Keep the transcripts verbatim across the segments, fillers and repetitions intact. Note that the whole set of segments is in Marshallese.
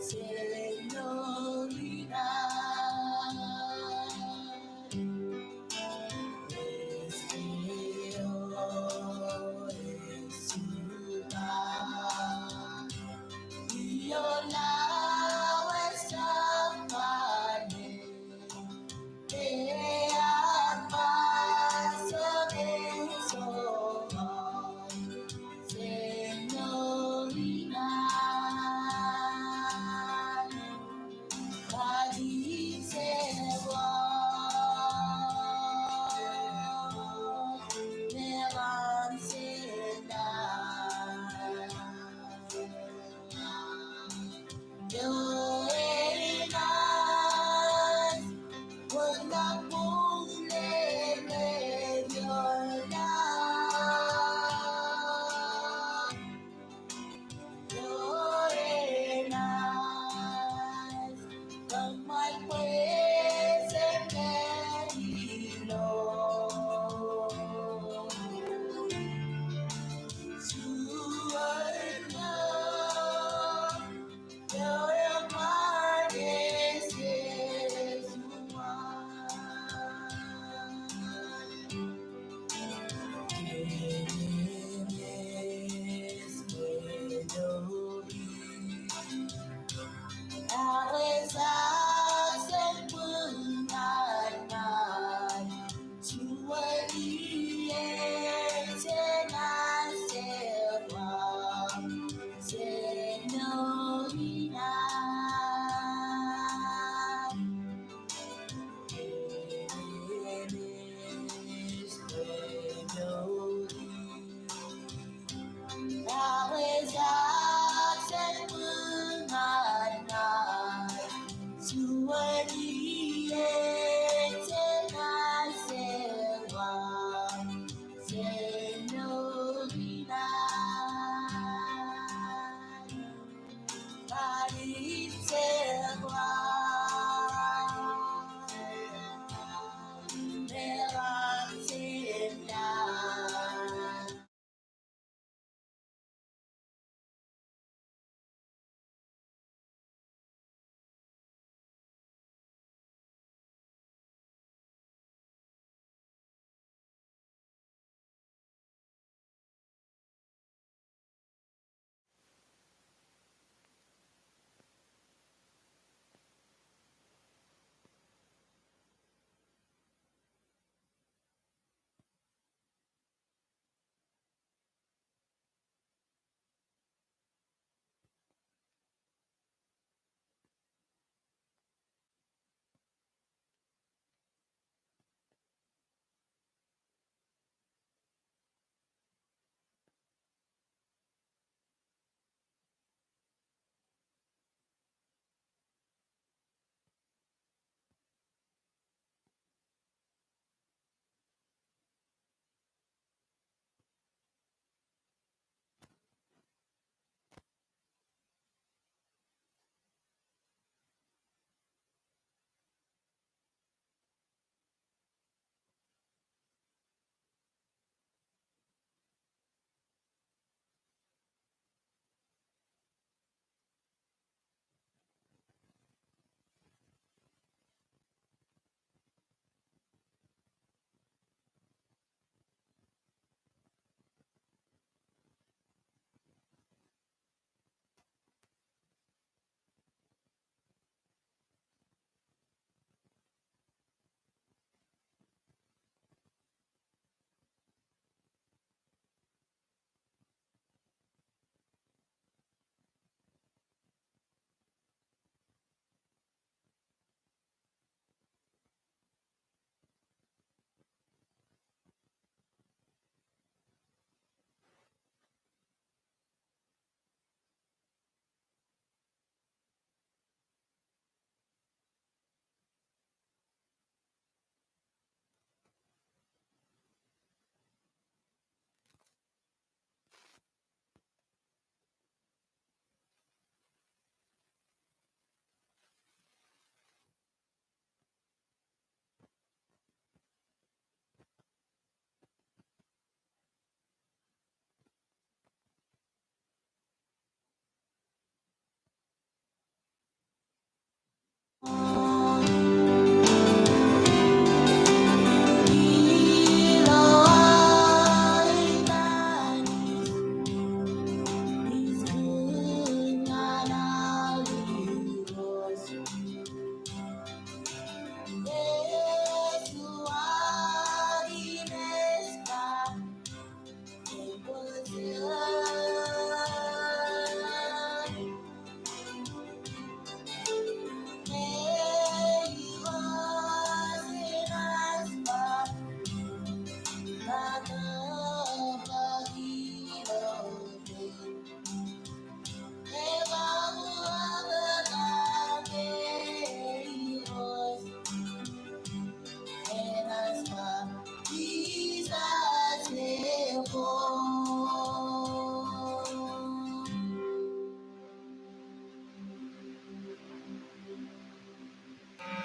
Señorita, es que hoy es su día. Ioon lawōj Jepane, ear ba, Señorita,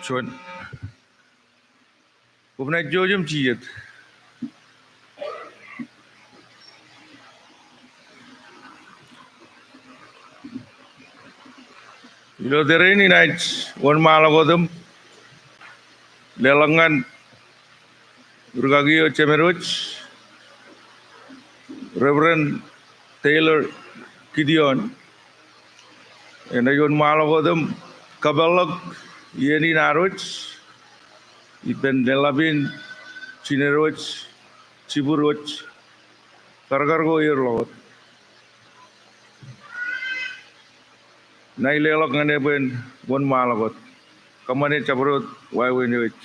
Juon. Kwōpnāj jouj im jijet. Ilo tōre in inaaj wōnṃaanḷọk wōt im leḷọk ñan rūkaki eo jemed wōj, Reverend Taylor Gideon, enaaj wōnṃaanḷọk wōt im kōpeḷḷọk iien in ad wōj ippān leḷḷap in jined wōj, jibwid wōj, karkar ko er ḷọk wōt. Inaaj leḷọk ñan e bwe en wōnṃaanḷọk wōt. Kōṃṃane jabdewōt wāween eo ej.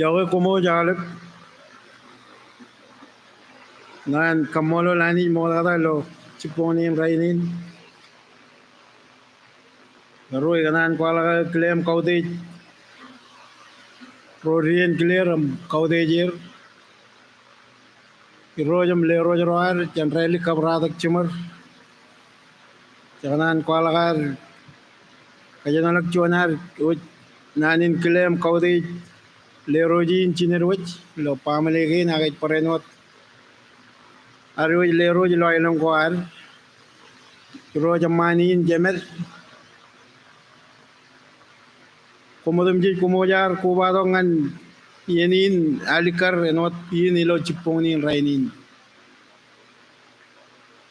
Iọkwe koṃ wōj aolep. Ña en kaṃṃoolol Anij ṃoktata ilo jibboñōn in rainin. Erro, ikōṇaan kwaḷọk aō kile im kautiej ro dien kile er im kautiej er. Irooj im lerooj ro ad jān Rālik kab Ratak Jiṃor. Jekōṇaan kwaḷọk ad kōjenolọk juon ad wōj naan in kile im kautiej lerooj in jined wōj ilo baaṃle kein ak ej barāinwōt ad wōj lerooj ilo aelōñ ko ad. Irooj eṃṃaan in jemed. Koṃ otemjej koṃ wōj ar kobatok ñan iien in alikkar āinwōt iien ilo jibboñōn in rainin.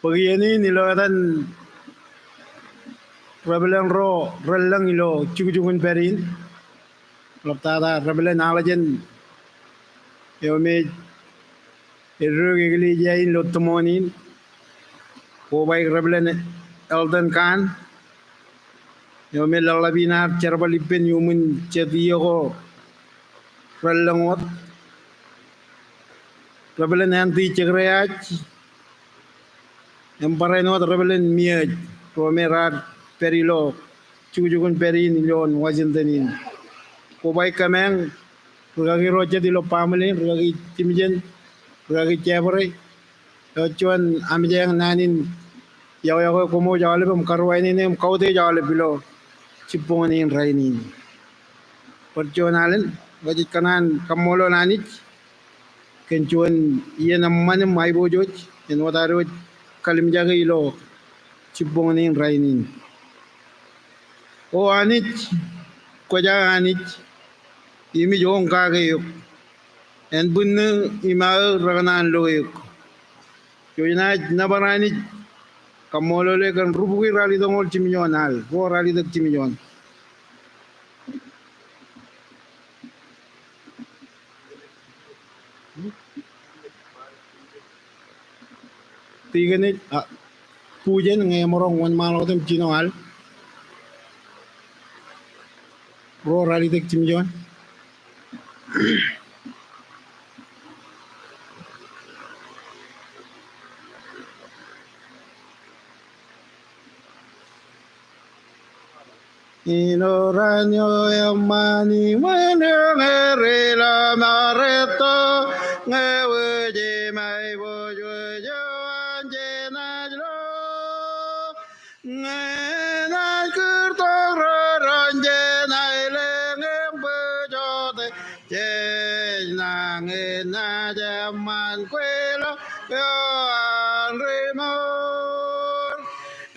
Bōk iien in ilo etan rebelen ro relōñ ilo jukjuk in pād in. Ḷaptata rebelen aḷ jān eo me ej eddo eklejia in ilo timoon in. Kobaik rebelen Elton Kahn eo me laḷḷap in ear jerbal ippān iuṃwin jet iiō ko relōñ wōt. Rebelen Andy Jekreaj im barāinwōt rebelen Miōj, ro me raar pād ilo jukjuk in pād in ilo Washington in. Kobaik kōmeañ rūkaki ro jet ilo baaṃle in, rūkaki Jimjen, rūkaki Jebbre, eo juon amjeañ naan in iọkwe koṃ wōj aolep im karuwainene im kautiej aolep ilo jibboñōn in rainin. Bar juon alen, rej kōṇaan kaṃṃoolol Anij kōn juon iien eṃṃan im aiboojoj āinwōt ad wōj kalimjake ilo jibboñōn in rainin. O Anij, kwōj aō Anij, im ij oñ kake eok. Ānbwinnū im aō rekōṇaan lo eok. Eo inaaj nōbar Anij, kaṃṃoolol e kōn rubukwi ralitōñoul jimjuon al, ro ralitōk jimjuon. Tikōn ej, a, Bujen, ñe emaroñ wōnṃaanḷọk wōt im jino al. Ro ralitōk jimjuon. Ilo raan eo eṃṃan iṃaan eñe ri lamareto ñe wōj im aiboojoj eo an jenaaj lo. Ñe enaaj kūrtok ro ren jenaaj lōñ im bōjtok jej nañin naaj eṃṃan kwe lo eo an ri mour.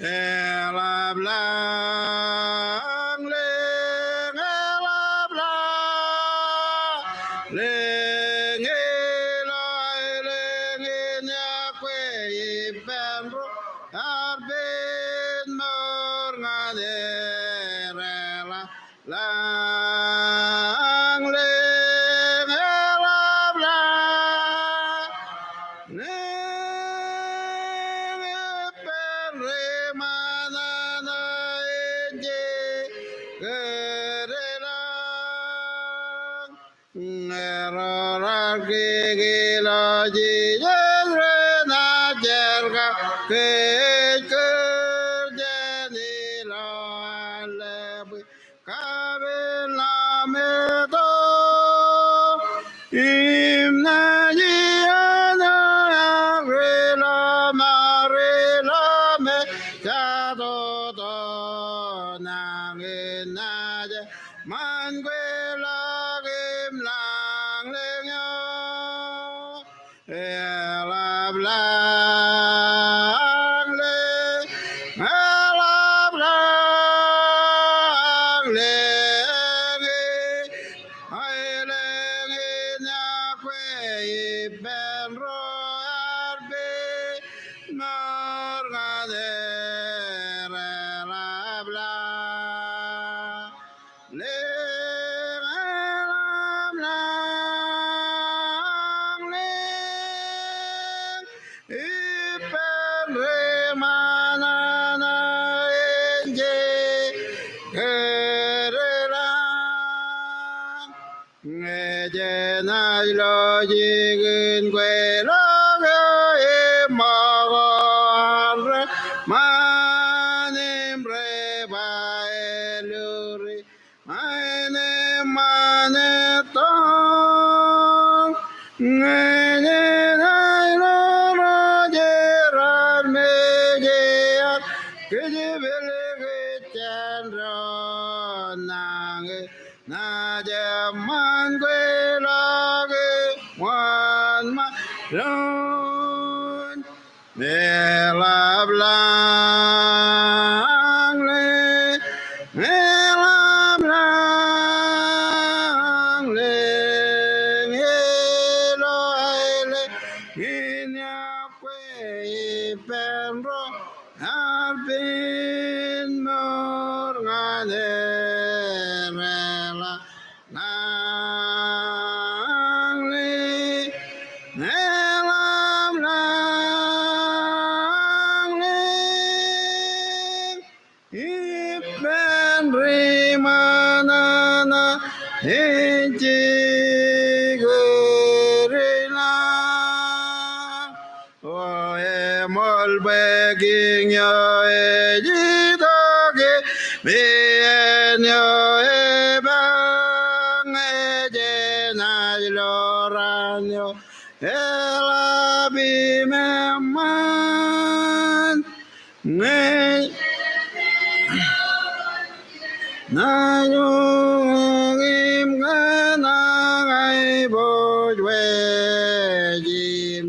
Eḷap lañ lōñ, eḷap lañ lōñ, ilo aelōñ in iọkwe ippān ro ear pād mour ñan er. Eḷap lañ lōñ, eḷap lañ lōñ, ippān ri ṃanana in jekōt ilañ. Ñe ro raar kiki ilo Jisōs ri naaj jerkak kōj kūr jān ilo allōñ bwe Kapernam eto. Im naaj iien eo ear ri ḷōṃaro ri ḷōṃe jatoto, nañin naaj eṃṃan kweilọk im lañlōñ eo. Eḷap lañlōñ, eḷap lañlōñ, aelōñ in iọkwe ippān ro ear pād mour ñan er. Eḷap lañ lōñ, eḷap lañlōñ, ippān ri ṃanana in jekūr ilañ. Ñe jenaaj lo jikin kweilọk eo im ṃōko an ri ṃaan im ri ba eluri ṃaen eṃṃan ettoon. Ñe jenaaj lo ro jeran mejeak kōjepel kōj jān doon, nañin naaj eṃṃan kweilọk im wōnṃaanḷọk. Eḷap lañ lōñ, eḷap lañ lōñ, ilo aelōñ in iọkwe ippān ro ear pād mour ñan er. Eḷap lañ lōñ, eḷap lañ lōñ, ippān ri ṃanana in jekūr ilañ. O eṃool bwe Kiiñ eo ej itok im iien eo epañ, ñe jenaaj lo raan eo eḷap im eṃṃan, ñe naaj uññū im kōṇaan aiboojoj im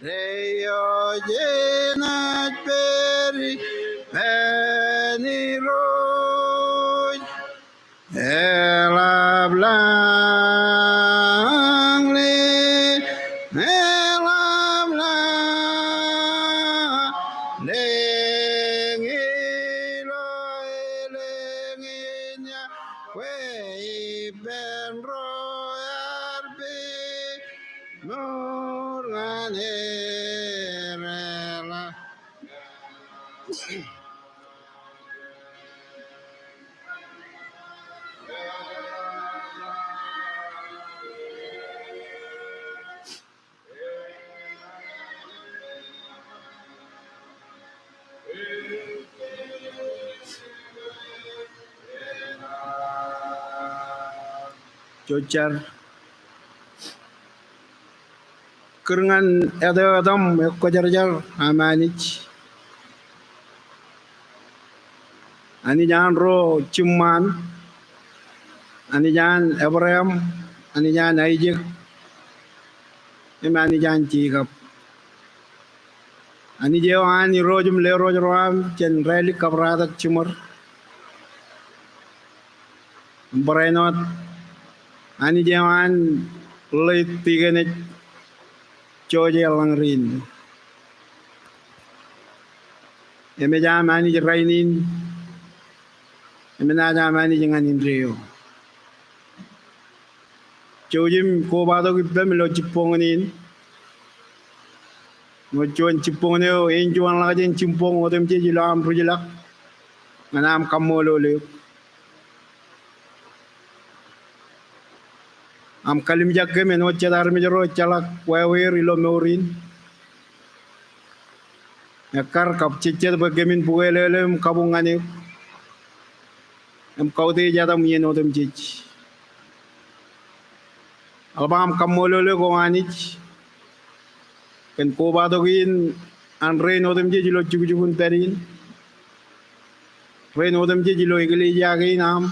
Deio jenaaj pād ippān Irooj. Eḷap lañ lōñ, eḷap lañ lōñ, ilo aelōñ in iọkwe ippān ro ear pād mour ñan er. Eḷap Jouj jar. Kūr ñan āt eo etaṃ ekwōjarjar aṃ Anij. Anij an ro jiṃṃaan, Anij an Ebream, Anij an Aisak, im Anij an Jekob. Anij eo an irooj im lerooj ro aṃ jān rālik, kabōratak, jiṃor im barāinwōt. Anij eo an ḷeit tikenej, jouj eḷaññe in. Emej aṃ Anij rainin, im enaaj aṃ Anij ñan indeeo. Jouj im kobatok ippem ilo jibboñōn in. Ṃōj juon jibboñōn eo ej juon ḷọk jān jibboñ otemjej ilo aṃ ruj ḷọk ñan aṃ kaṃṃoolol eok. Aṃ kalimjak kōm āinwōt jet armej ro ejjeḷọk wāween ilo mour in. Ekkar kab jejjet bwe kōmin bukwelōlō im kabuñ ñan eok im kautiej etaṃ iien otemjej. Eḷap aṃ kaṃṃoolol eok O Anij kōn kobatok in an rein otemjej ilo jukjukun pād in, rein otemjej ilo eklejia kein aṃ,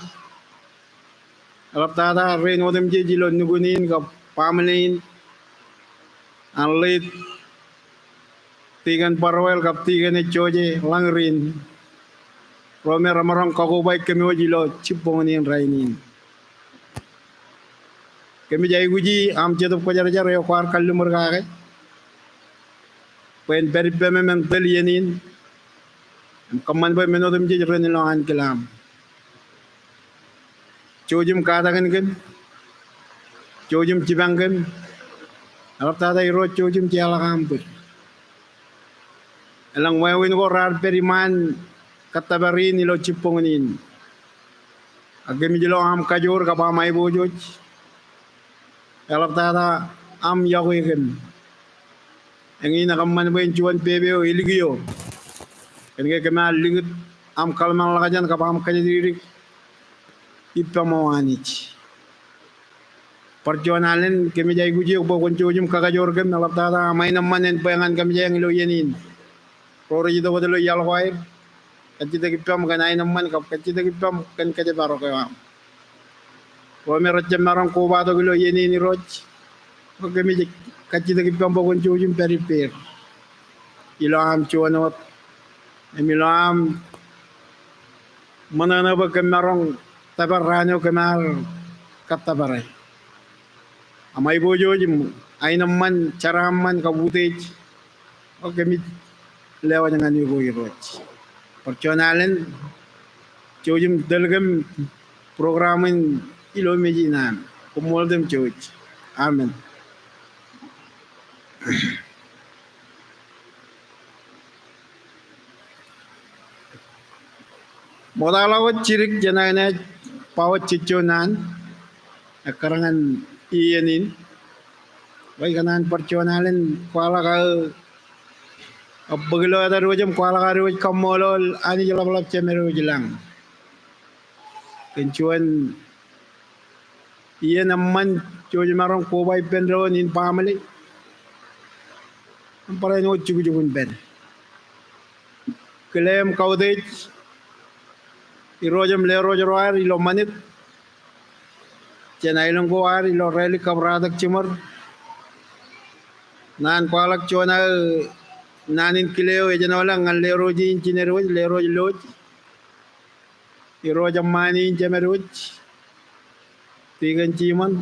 eḷaptata rein otemjej ilo nukun in kab baaṃle in, an late Tikōn Barwell kab Tikōn Ej Joje Lañrin, ro me remaroñ kakobaik kōm wōj ilo jibboñōn in rainin. Kōmij aikuji aṃ Jetōb Kwōjarjar eo kwaar kalliṃur kake bwe en pād ippemem im tōl iien in im kōṃṃan bwe men otemjej ren ilowaan kilaṃ. Jouj im katakin kōm, jouj im jipañ kōm, eḷaptata Irooj jouj im jeorḷọk aṃ bōd. Elōñ wāween ko raar pād iṃaan kōttōpar in ilo jibboñōn in. Ak kōmij lo aṃ kajoor kab aṃ aiboojoj. Eḷaptata aṃ yokwe kōm. Eñin ekōṃṃan bwe en juon pepe eo elikio. Kōnke kōm ar likūt aṃ kōḷmānḷọkjeṇ kab aṃ kōjatdikdik ippaṃ O Anij. Bar juon alen kōmij aikuj eok bwe kwōn jouj im kakajoor kōm, eḷaptata aṃ aenōṃṃan en bwe ñan kōmjeañ ilo iien in. Ro rej itok wōt ilo iaḷ ko aer, kajjitōk ippaṃ kōn aenōṃṃan kab kajjitōk ippaṃ kōn kōjparok eo aṃ. Ro me rej jab maroñ kobatok ilo iien in Irooj, bwe kōmij kajjitōk ippaṃ bwe kwōn jouj im pād ippāer ilo aṃ juon wōt im ilo aṃ ṃōṇōṇō bwe kōm maroñ tōpar raan eo kōm ar kōttōpare. Aṃ aiboojoj im aenōṃṃan jeraaṃṃan kab utiej bwe kōmij lewōj ñan eok Irooj. Bar juon alen jouj im tōl kōm program in ilo mej in an. Koṃṃool im jouj. Amen. Ṃoktaḷọk wōt jidik jān aō naaj ba wōt jejjo naan ekkar ñan iien in. Bwe ikōṇaan bar juon alen kwaḷọk aō bōk ilo etan wōj im kwaḷọk ad wōj kaṃṃoolol Anij ḷapḷap Jemedwōj lañ kōn juon iien eṃṃan jej maroñ koba ippān doon in baaṃle im barāinwōt eo ej jukjukun pād. Kile im kautiej Irooj im lerooj ro ad ilo ṃanit jān aelōñ ko ad ilo rālik kab ratak jiṃor. Naan kwaḷọk juon aō naan in kile eo ej āinwōt lañ ñan lerooj in jined wōj, lerooj Loj. Irooj eṃṃaan in Jemedwōj, Tikōn Jiṃan,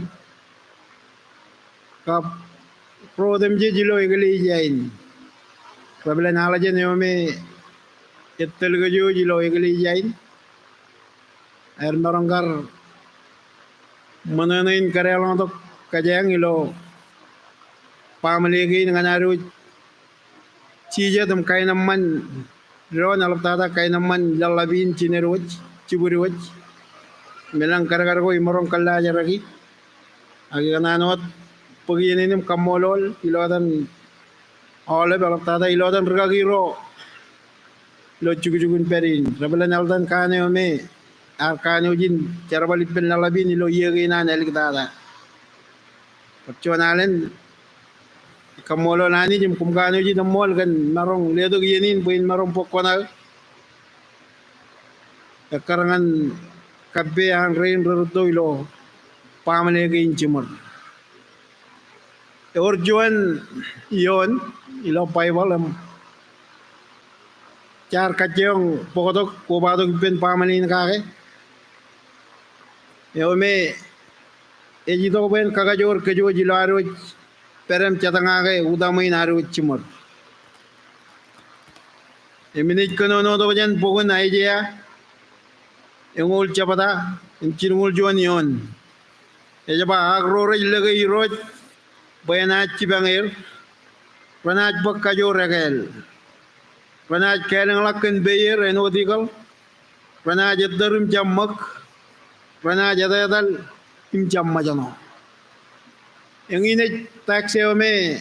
kab ro otemjej ilo eklejia in. Reverend Aljen eo me ettōl kōj wōj ilo eklejia in. Aer maroñ kar ṃōṇōṇō in kadeḷọñtok kōjeañ ilo baaṃle kein ñan ad wōj jijet im kaenōṃṃan doon eḷaptata kaenōṃṃan lōḷḷap in jined wōj, jibwid wōj. Im elōñ kadkad ko imaroñ kōllaajraki. Ak ikōṇaan wōt bōk iien in im kaṃṃoolol ilo etan aolep eḷaptata ilo etan rikaki ro ilo jukjukun pād in. Reverend Elton Kane eo me ear kanooj in jerbal ippān lōḷḷap in ilo iiō kein an āliktata. Bar juon alen kaṃṃoolol Anij im koṃ kanooj in eṃṃool kōn maroñ letok iien in bwe in maroñ bōk kuṇaō ekkar ñan kappa an rein rerūtto ilo baaṃle kein jiṃor. Ewōr juon eoon ilo Baibōḷ im jaar kajjioñ bōktok kobatok ippān baaṃle in kake. Eo me ej itok bwe en kakajoor kōj wōj ilo ad wōj pād im jetñake utaṃwe in ad wōj jiṃor. Im inaaj kōnono tok jān bok in Aiseia eñoul jebta im jilñoul juon eoon. Ej ba, ak ro rej lōke Irooj bwe enaaj jipañ er, renaaj bōk kajoor ekāāl. Renaaj kālōñḷọk kōn peier āinwōt eagle. Renaaj ettōr im jab ṃōk. Renaaj etetal im jab ṃōjṇọ. Eñin ej text eo me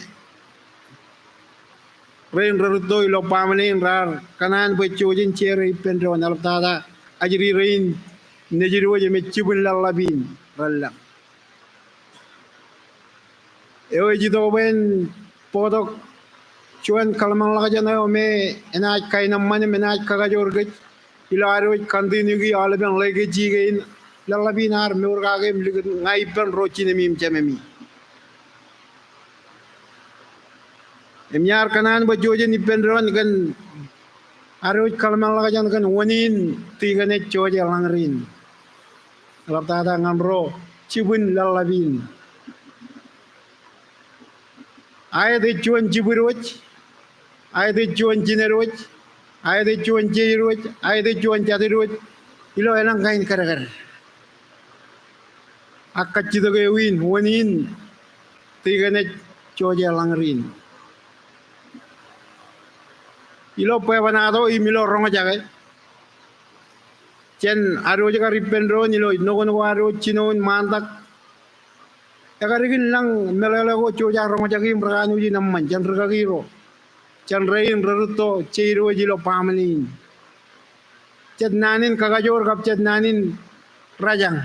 rein rerūtto ilo baaṃle in raar kōṇaan bwe jojen jere ippān doon, eḷaptata ajri rein nejid wōj im ej jibwin laḷḷap in relōñ. Eo ej itok bwe en bōktok juon kōḷmānḷọkjeṇ eo me enaaj kaenōṃṃan im enaaj kakajoor kōj ilo ad wōj continue-i aolepen legacy kein, laḷḷap in ear mour kake im likūt ña ippān ro jinemi im jememi. Im iar kōṇaan bwe jojen ippān doon kōn ad wōj kōḷmānḷọkjeṇ kōn wōn in, tikōn ej joje ḷañrin. Eḷaptata ñan ro jibwin laḷḷap in. Aet ej juon jibwid wōj, aet ej juon jined wōj, aet ej juon jeid wōj, aet ej juon jatid wōj ilo elōñ kain kōdkōd. Ak kajjitōk eo in, wōn in, tikōn ej joje ḷañrin. Ilo bwebwenato im ilo roñjake, jān ad wōj kar ippān doon ilo noknok eo ad wōj jinoin ṃaantak, ekar ikin lañ meḷeḷe ko jej roñjake im rekanooj in eṃṃan jān rikaki ro, jān rein rerūtto jeid wōj ilo baaṃle in. Jet naan in kakajoor kab jet naan in rōjañ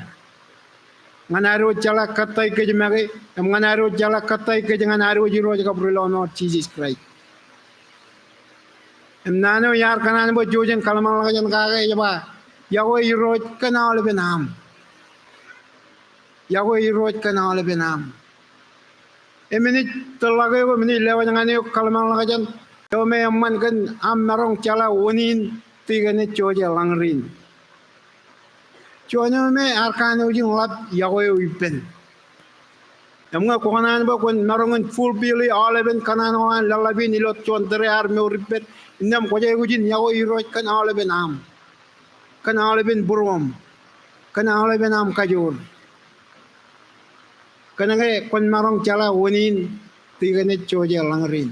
ñan ad wōj jeḷā kōttāik kōj make, im ñan ad wōj jeḷā kōttāik kōj ñan ad wōj Irooj kab Ri-lọmọọr Jisōs Kraist. Im naan eo iar kōṇaan bwe jojen kōḷmānḷọkjeṇ kake ej ba, yokwe Irooj kōn aolepen aṃ. Yokwe Irooj kōn aolepen aṃ. Im enaaj tōl ḷọk eok, im enaaj lewōj ñan eok kōḷmānḷọkjeṇ eo me eṃṃan kōn aṃ maroñ jeḷā wōn in, tikōn ej joje ḷañrin. Juon eo me ear kanooj in ḷap yokwe eo ippān. Im ñe kwō kōṇaan bwe kwōn maroñ in fulfill-i aolepen kōṇaan eo an laḷḷap in ilo juon tōre ear mour ippād, innām kwōj aikuj in yokwe Irooj kōn aolepen aṃ, kōn aolepen būruōṃ, kōn aolepen aṃ kajoor. Kōnke kwōn maroñ jeḷā wōn in, tikōn ej joje ḷañrin.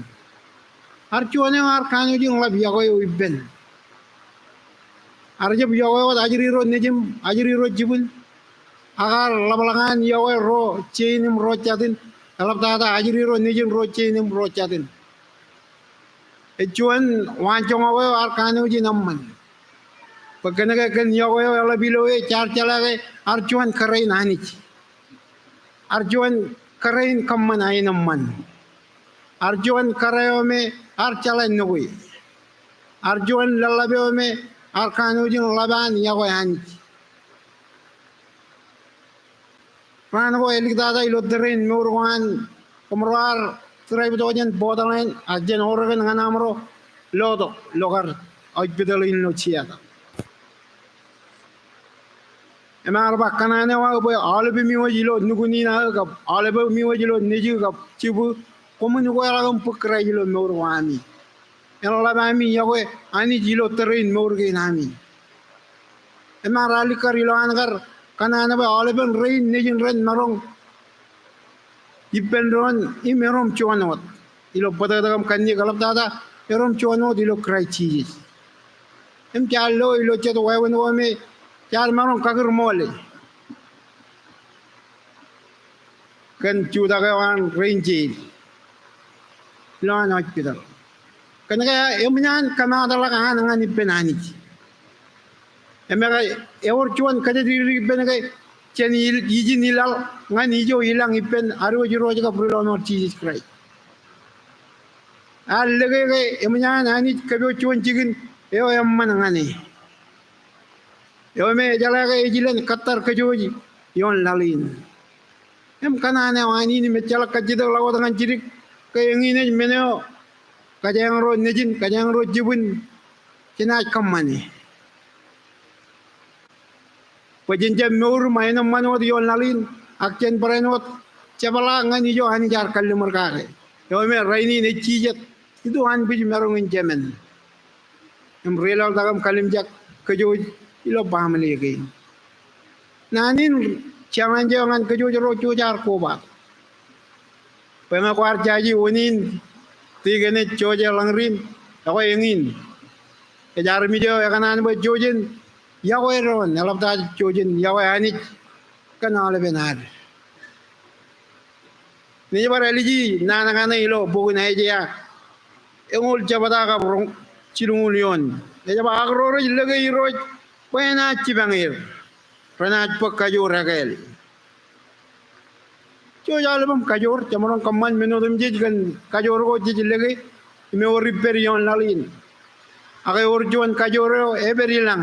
Ear juon eo ear kanooj in ḷap yokwe eo ippān. Ear jab yokwe wōt ajri ro nejin, ajri ro jibwin. Ak ear ḷapḷọk an yokwe ro jein im ro jatin. Eḷaptata ajri ro nejin, ro jein im ro jatin. Ej juon waanjoñak eo ear kanooj in eṃṃan. Bwe kōnke kōn yokwe eo eḷap ilo e, jaar jeḷā ke ear juon kōrā in Anij. Ear juon kōrā in kōṃṃan aenōṃṃan. Ear juon kōrā eo me ear jeḷā nukwe. Ear juon laḷḷap eo me ear kanooj in ḷap an yokwe Anij. Raan ko āliktata ilo tōre in mour ko an, kōmro ar drive tok jān Portland, ak jān Oregon ñan amro lotok, lo kar hospital in ilo Seattle. Im ear ba kōṇaan eo aō bwe aolepemi wōj ilo nukun in aō kab aolepemi wōj ilo nejū kab jibwū, koṃwin ukweḷọk im bōk Kraist ilo mour ko ami. En ḷap ami yokwe Anij ilo tōre in mour kein ami. Im ear alikkar ilowaan kar kōṇaan bwe aolepen rein nejin ren maroñ ippān doon im erom juon wōt ilo bōtōktōk im kanniōk, eḷaptata erom juon wōt ilo Kraist Jisōs. Im jaar lo ilo jet wāween ko me jaar maroñ kakūrṃool e kōn jutak eo an rein jeid ilowaan hospital. Kōnke eṃōj an kōmaatḷọk an ñan ippān Anij. Im ekwe ewōr juon kōjatdikdik ippān ke jān ijin ilaḷ ñan ijo ilañ ippān ad wōj Irooj kab Ri-lọmọọr Jisōs Kraist. Ear lōke ke eṃōj an Anij kōpooj juon jikin eo eṃṃan ñan e, eo me ejeḷā ke ej ilān kōttar kōjwōj ioon laḷ in. Im kōṇaan eo an in im ejjeḷọk kajjitōk ḷọk wōt ñan jidik ke eñin ej men eo kōjeañ ro nejin, kōjeañ ro jibwin jenaaj kōṃṃane. Bwe jen jab mour im aenōṃṃan wōt ioon laḷ in, ak jen barāinwōt jepḷaak ñan ijo Anij ear kalliṃur kake, eo me rainin ej jijet ito anbwijmaroñ in jemān im reilaḷtak im kalimjek kōjwōj ilo baaṃle kein. Naan in challenge eo ñan kōjwōj ro jouj ar kobatok. Bwe ñe kwaar jaje wōn in, tikōn ej joje ḷañrin, ekwe eñin. Ej armej eo ekōṇaan bwe jojen yokwe doon, eḷaptata jojen yokwe Anij kōn aolepen ad. Naaj bar āliji naan kaṇe ilo bok in Aiseia eñoul jebta kab roñ, jilñuul eoon. Naaj ba, ak ro rej lōke Irooj bwe enaaj jipañ er, renaaj bōk kajoor ekāāl. Jej aolep im kajoor, jemaroñ kōṃṃan men otemjej kōn kajoor ko jej lōke im ewōr ippād ioon laḷ in. Ak ewōr juon kajoor eo epād ilañ,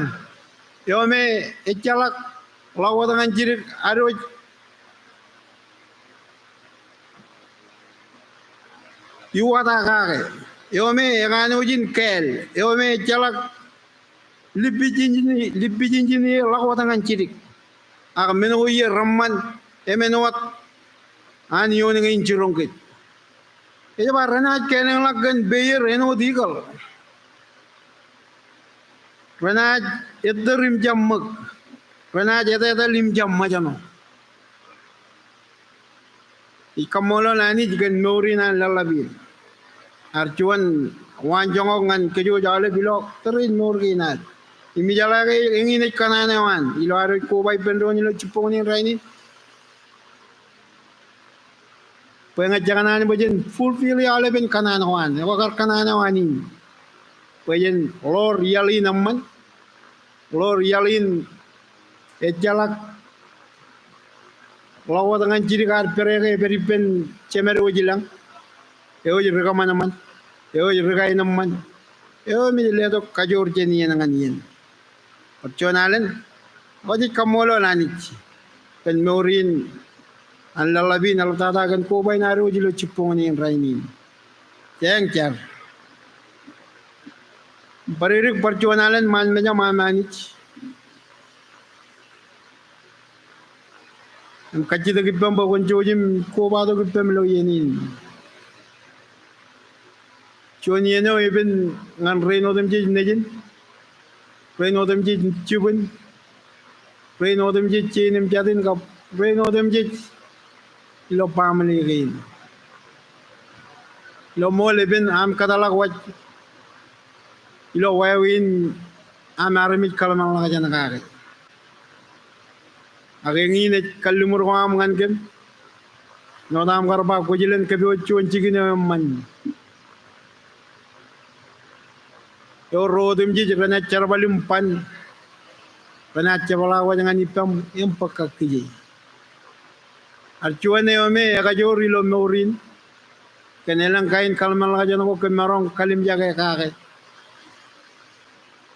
eo me ejjeḷọk ḷọk wōt ñan jidik ad wōj iwōj kake, eo me ekanooj in kāāl, eo me ejjeḷọk lippijinjin, lippijinjin e ḷọk wōt ñan jidik. Ak men ko iiō reṃṃan emān wōt an ioon kein jiroñ kōj. Ej ba renaaj kālōñḷọk kōn peier āinwōt eagle. Renaaj ettōr im jab ṃōk. Renaaj etetal im jab ṃōjṇọ. Ij kaṃṃoolol Anij kōn mour in an lōḷḷap in. Ear juon waanjoñak ñan kōj aolep ilo tōre in mour kein ad. Im ijeḷā ke eñin ej kōṇaan eo an ilo ad wōj koba ippān doon ilo jibboñōn in rainin. Bwe ña ij kōṇaan bwe jen fulfill e aolepen kōṇaan ko an, ekwe kar kōṇaan eo an in. Bwe jen ḷoor iaḷ in eṃṃan, ḷoor iaḷ in ejjeḷọk ḷọk wōt ñan jidik ad pere ke epād ippān jemed eo ej ilañ, eo ej ri kōṃanṃan, eo ej ri kaenōṃṃan, eo me ej letok kajoor jān iien ñan iien. Bar juon alen, eo jej kaṃṃoolol Anij kōn mour in an lōḷḷap in eḷaptata kōn koba in ad wōj ilo jibboñōn in rainin. Jeañ jar. Bar edik bar juon alen ṃaan mejaṃ aṃ Anij im kajjitōk ippaṃ bwe kwōn jouj im kobatok ippaṃ ilo iien in. Juon iien eo epen ñan rein otemjej nejin, rein otemjej jibwin, rein otemjej jein im jatin kab rein otemjej ilo baaṃle kein. Ilo ṃool epen aṃ kōtḷọk waj ilo wāween aṃ armej kōḷmānḷọkjeṇ kake. Ak eñin ej kalliṃur ko aṃ ñan kōm. Āinwōt aṃ kar ba kwōj len kōpooj juon jikin eo eṃṃan. Eo ro otemjej renaaj jerbal im ban, renaaj jepḷaak waj ñan ippaṃ im bōk kōj kije. Ear juon eo me ekajoor ilo mour in kōn elōñ kain kōḷmānḷọkjeṇ ko kōm maroñ kalimjake kake.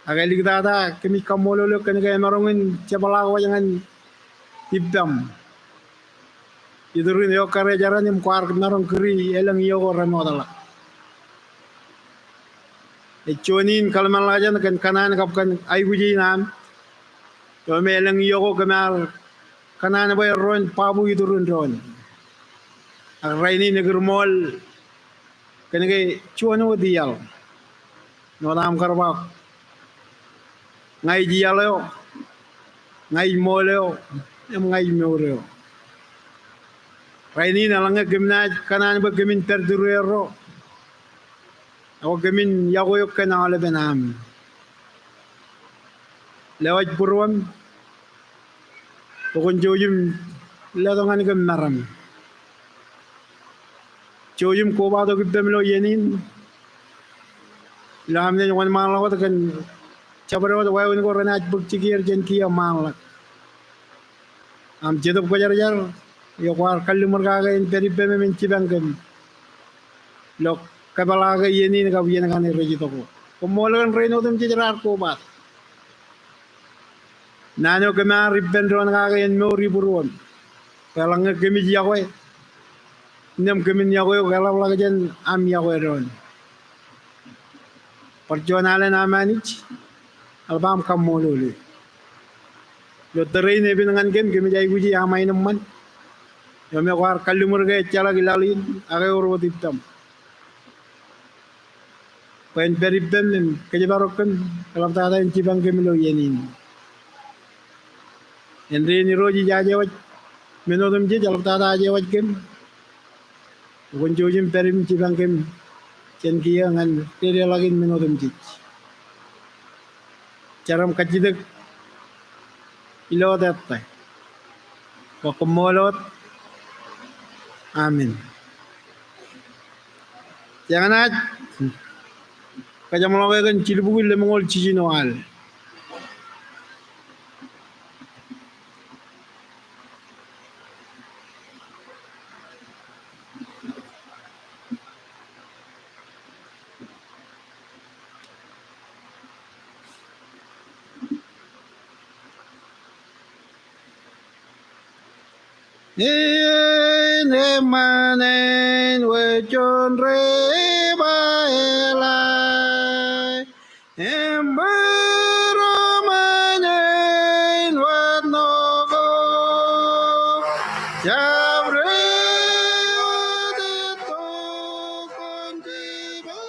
Ak āliktata kōmij kaṃṃoolol eok kōn ke emaroñ in jepḷaak waj ñan ippaṃ. Iturin eo kar ejeran im kwaar maroñ kūri elōñ iiō ko remootḷọk. Ej juon in kōḷmānḷọkjeṇ kōn kōṇaan kab kōn aikuj in aṃ. Eo me elōñ iiō ko kōm ar kōṇaan bwe erro en babu iturin doon. Ak rainin ekūr ṃool kōn ke juon wōt iaḷ. Āinwōt aṃ kar ba, ña ij iaḷ eo, ña ij ṃool eo, im ña ij mour eo. Rainin eḷaññe kōm naaj kōṇaan bwe kōmin pād tūriaerro, ekwe kōmin yokwe eok kōn aolepen aṃ. Lewōj būruōm, bwe kwōn jouj im letok ñan kōm meram. Jouj im kobatok ippaṃ ilo iien in. Ilo am naaj wōnṃaanḷọk wōt kōn jabdewōt wāween ko renaaj bōk jikier jān kiiō ṃaanḷọk. Aṃ Jetōb Kwōjarjar eo kwaar kalliṃur kake en pād ippaṃ im en jipañ kōm ilo kōpeḷaake iien in kab iien kaṇe rej itok wōt. Koṃṃool kōn rein otemjej raar kobatok. Naan eo kōm ar ippān doon kake en mour ibūruōm. Bwe eḷaññe kōmij yokwe, innām kōmin yokwe eok eḷapḷọk jān aṃ yokwe doon. Bar juon alen aṃ Anij, eḷap aṃ kaṃṃoolol eok. Ilo tōre in epen ñan kōm, kōmij aikuji aṃ aenōṃṃan eo me kwaar kalliṃur ke ejjeḷọk laḷ in ak ewōr wōt ippaṃ. Bwe en pād ippaṃ im kōjparok kōm, eḷaptata en jipañ kōm ilo iien in. Āindein Irooj ij aje waj men otemjej, eḷaptata aje waj kōm. Kwōn jouj im pād im jipañ kōm jān kiiō ñan dedeḷọkin men otemjej. Jar im kajjitōk ilo ettā. Bwe koṃṃool wōt. Amen. Jenaaj kajeṃḷọke kōn jilbukwi lemñoul jiljino al. Im eṃṃan āinwōt juon ri ba Ilai, im būroṃōj āinwōt ṇo ko, jab ri wōt itok kōn jibwe.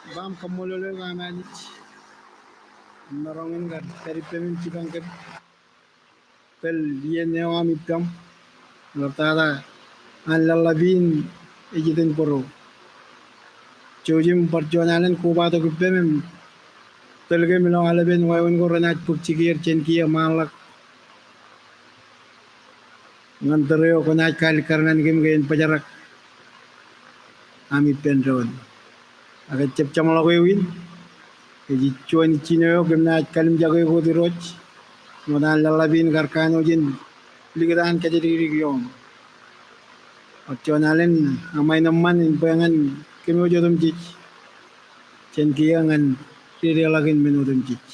Bwe aṃ kaṃṃoolol eok am Anij. Im maroñ in kar pād ippem im jipañ kōm. Pād iien eo aṃ ippaṃ. Ḷaptata an laḷḷap in ej iten bōro. Jouj im bar juon alen kobatok ippem im tōl kōm ilo aolepen wāween ko renaaj bōk jikier jān kiiō ṃaanḷọk. Ñan tōre eo kwōnaaj kaalikkar ñan kōm ke en bōjrak am ippān doon. Ak ejjab jeṃḷọk ewi in, ej juon ijin eo kōm naaj kalimjake eok wōt Irooj. Ṃokta an laḷḷap in kar kanooj in likūt an kōjatdikdik ioon. Ak juon alen aṃ āinwōt eṃṃan in bwe ñan kōm wōj otemjej jān kiiō ñan dedeḷọkin men otemjej.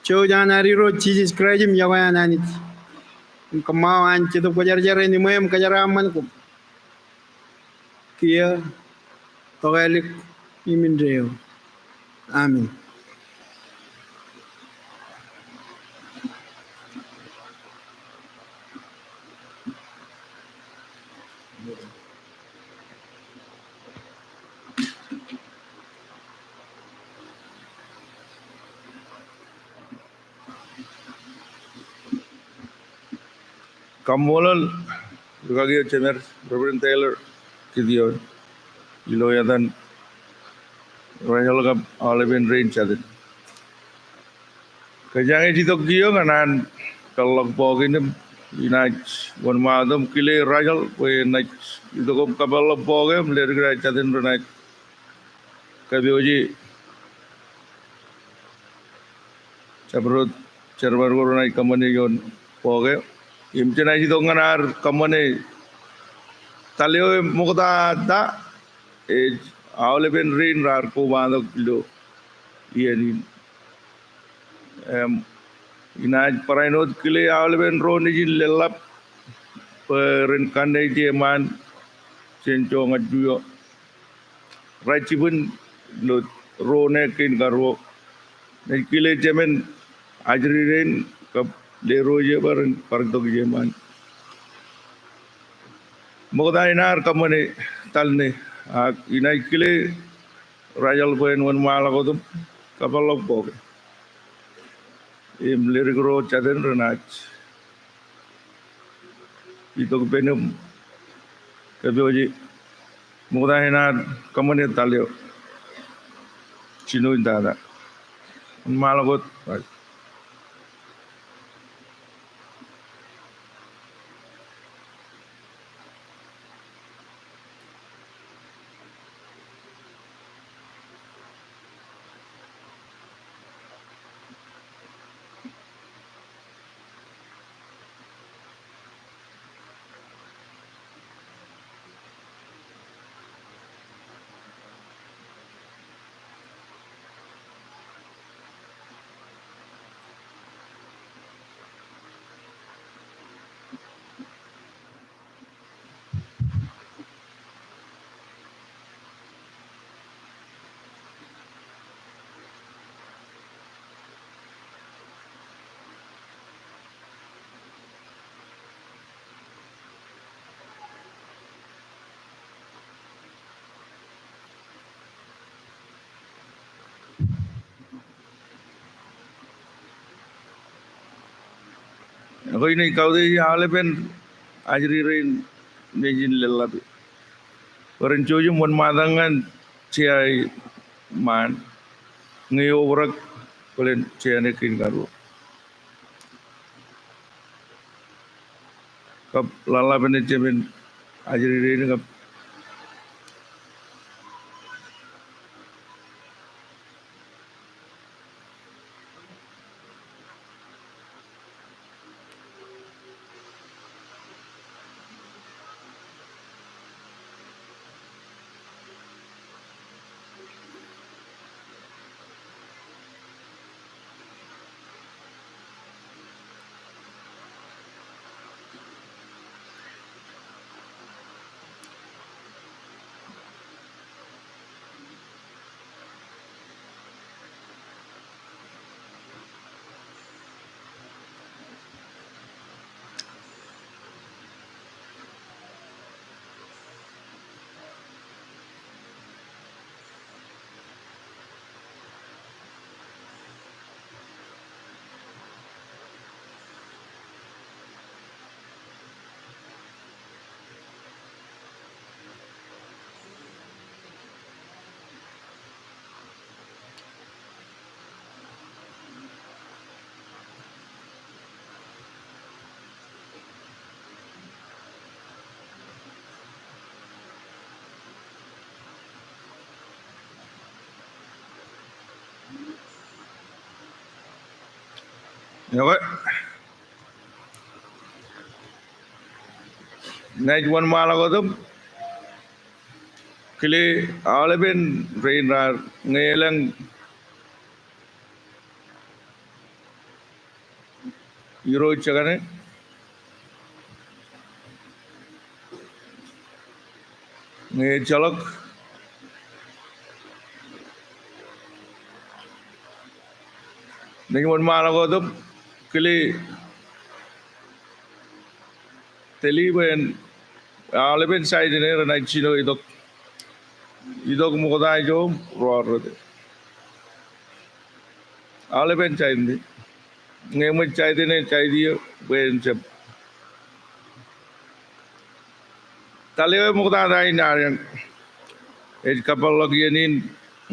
Jouj an ad Irooj Jisōs Kraist im yokwe an Anij im kōṃṃao an Jetōb Kwōjarjar in iṃwe im kōjeraaṃṃan koṃ kiiō, tokālik, im indeeo. Amen. Kaṃṃoolol rūkaki eo jemed, Reverend Taylor Gideon, ilo etan Rachel kab aolepen rein jatid. Kōjeañ ej itok kiiō ñan an peḷḷọk bọọk in im inaaj wōnṃaanḷọk im kile Rachel bwe enaaj itok im kapeḷḷọk bọọk eo im ledik ro jatid renaaj kōpooje jabdewōt jerbal ko renaaj kōṃṃane ioon bọọk eo. Im jenaaj itok ñan ad kōṃṃane tal eo im ṃokta ta ej aolepen rein raar kobatok ilo iien in. Im inaaj barāinwōt kile aolepen ro nejin leḷḷap bwe ren kanne ije ṃaan jān joñan eo. Rej jibwin ilo ro ṇe kein karuo. Naaj kile jemān ajri rein kab ḷeo ro ije bwe ren bar itok ije ṃaan. Ṃokta in ear kōṃṃane tal ṇe, ak inaaj kile Rachel bwe en wōnṃaanḷọk wōt im kapeḷḷọk bọọk eo im ledik ro jatid renaaj itok ippān im kōpooje. Ṃokta in ear kōṃṃane tal eo. Jino in tata. Wōnṃaanḷọk wōt. Ekwe, inaaj kautiej aolepen ajri rein nejin leḷḷap bwe ren jouj im wōnṃaantak ñan jea eo ṃaan ñe eobrak bōlen jea ṇe kein karuo. Kab ḷaḷḷap ṇe jemān ajri rein kab Ekwe. Naaj wōnṃaanḷọk wōt im kile aolepen rein raar ñe elōñ Irooj jekane. Ñe ejjeḷọk, naaj wōnṃaanḷọk wōt im kile teli bwe en aolepen jaitene renaaj jino itok, itok ṃokta ijo im ruo rot. Aolepen jaitene. Ñe eṃōj jaitene, jait iiō bwe en jab. Taliwe ṃoktata in adeañ ej kōpeḷḷọk iien in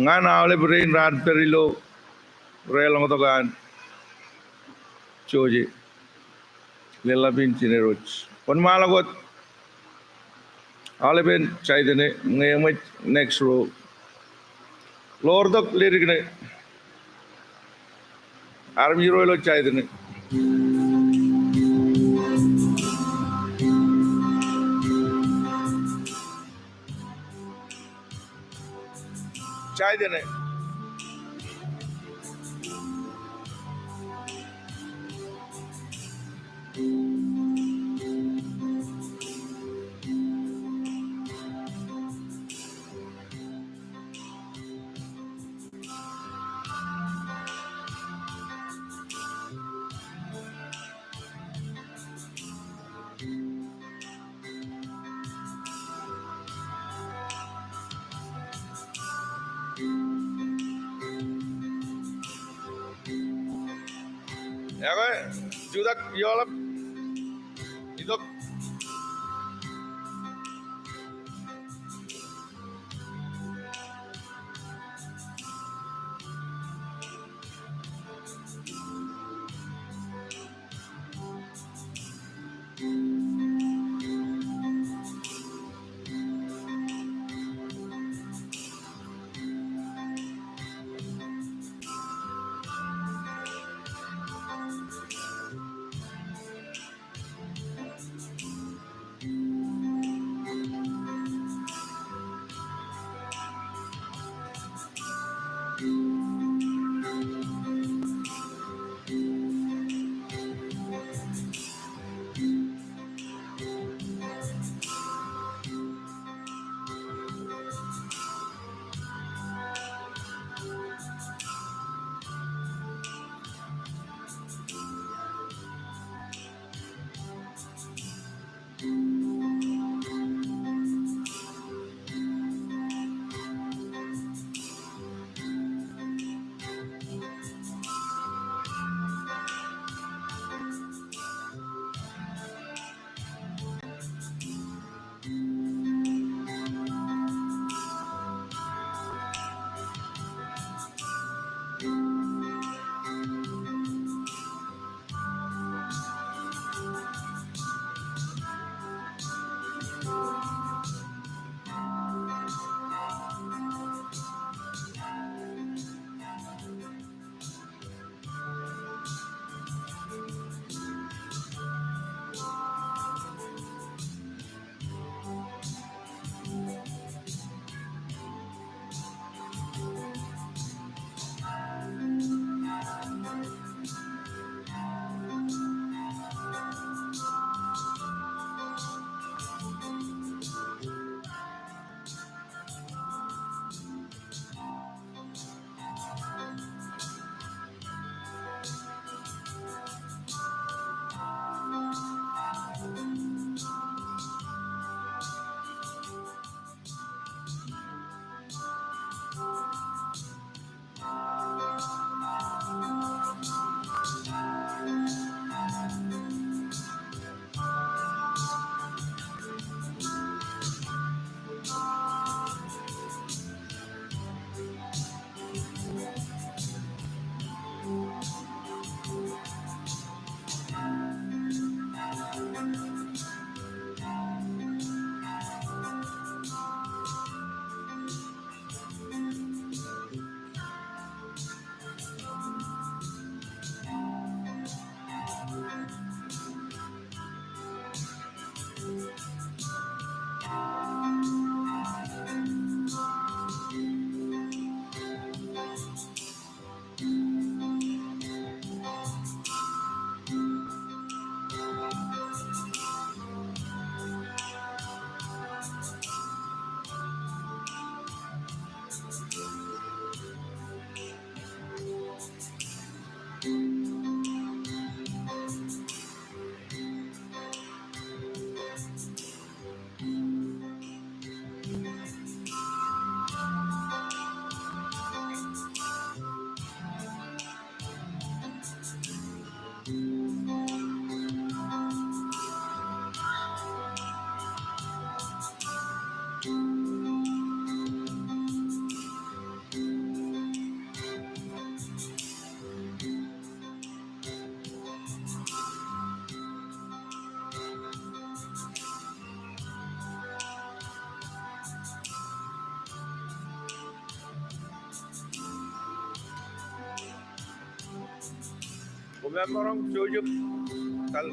ñan aolep rein raar pād ilo reḷọñtok an Joje. Leḷḷap in Jined Rooj. Wōnṃaanḷọk wōt aolepen jaitene ñe eṃōj next row. Ḷoor tok ledik ṇe. Armej ro ilo jaitene. Jaitene. Ekwe, jutak ioḷap. Itok. Emaroñ jojab tal.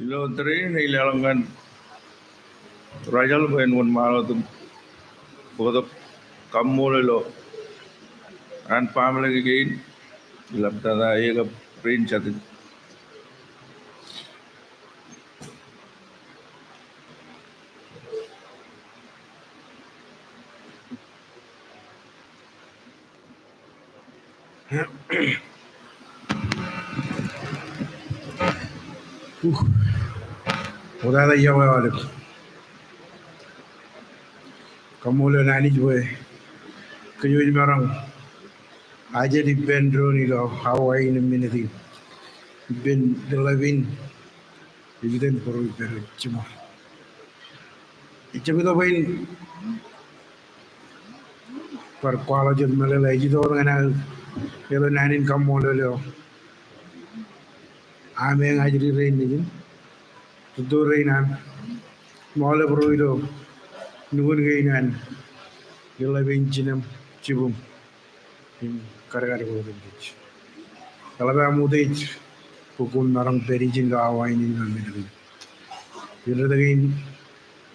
Ilo tōre in ij leḷọk ñan Rachel bwe en wōnṃaanḷọk im bōktok kaṃṃoolol ilo an baaṃle kein ilo ḷaptata e kab rein jatid. Wōt, ij aolep kaṃṃoolol Anij bwe kōj wōj maroñ ajej ippān doon ilo awa in im minit in ippān ḷap in. Ej itōn būruō ippād jiṃor. Ejjab itok bwe in bar kwaḷọk jet meḷeḷe, ej itok ñan aō eḷap naan in kaṃṃoolol eo ameañ ajri rein nejin, rūtto rein an, im aolep ro ilo nukun kein an ḷap in, jinem, jibwim im kadkad ko otemjej. Eḷap aṃ utiej bwe koṃ maroñ pād ijin ilo awa in im minit in. Ijin rot kein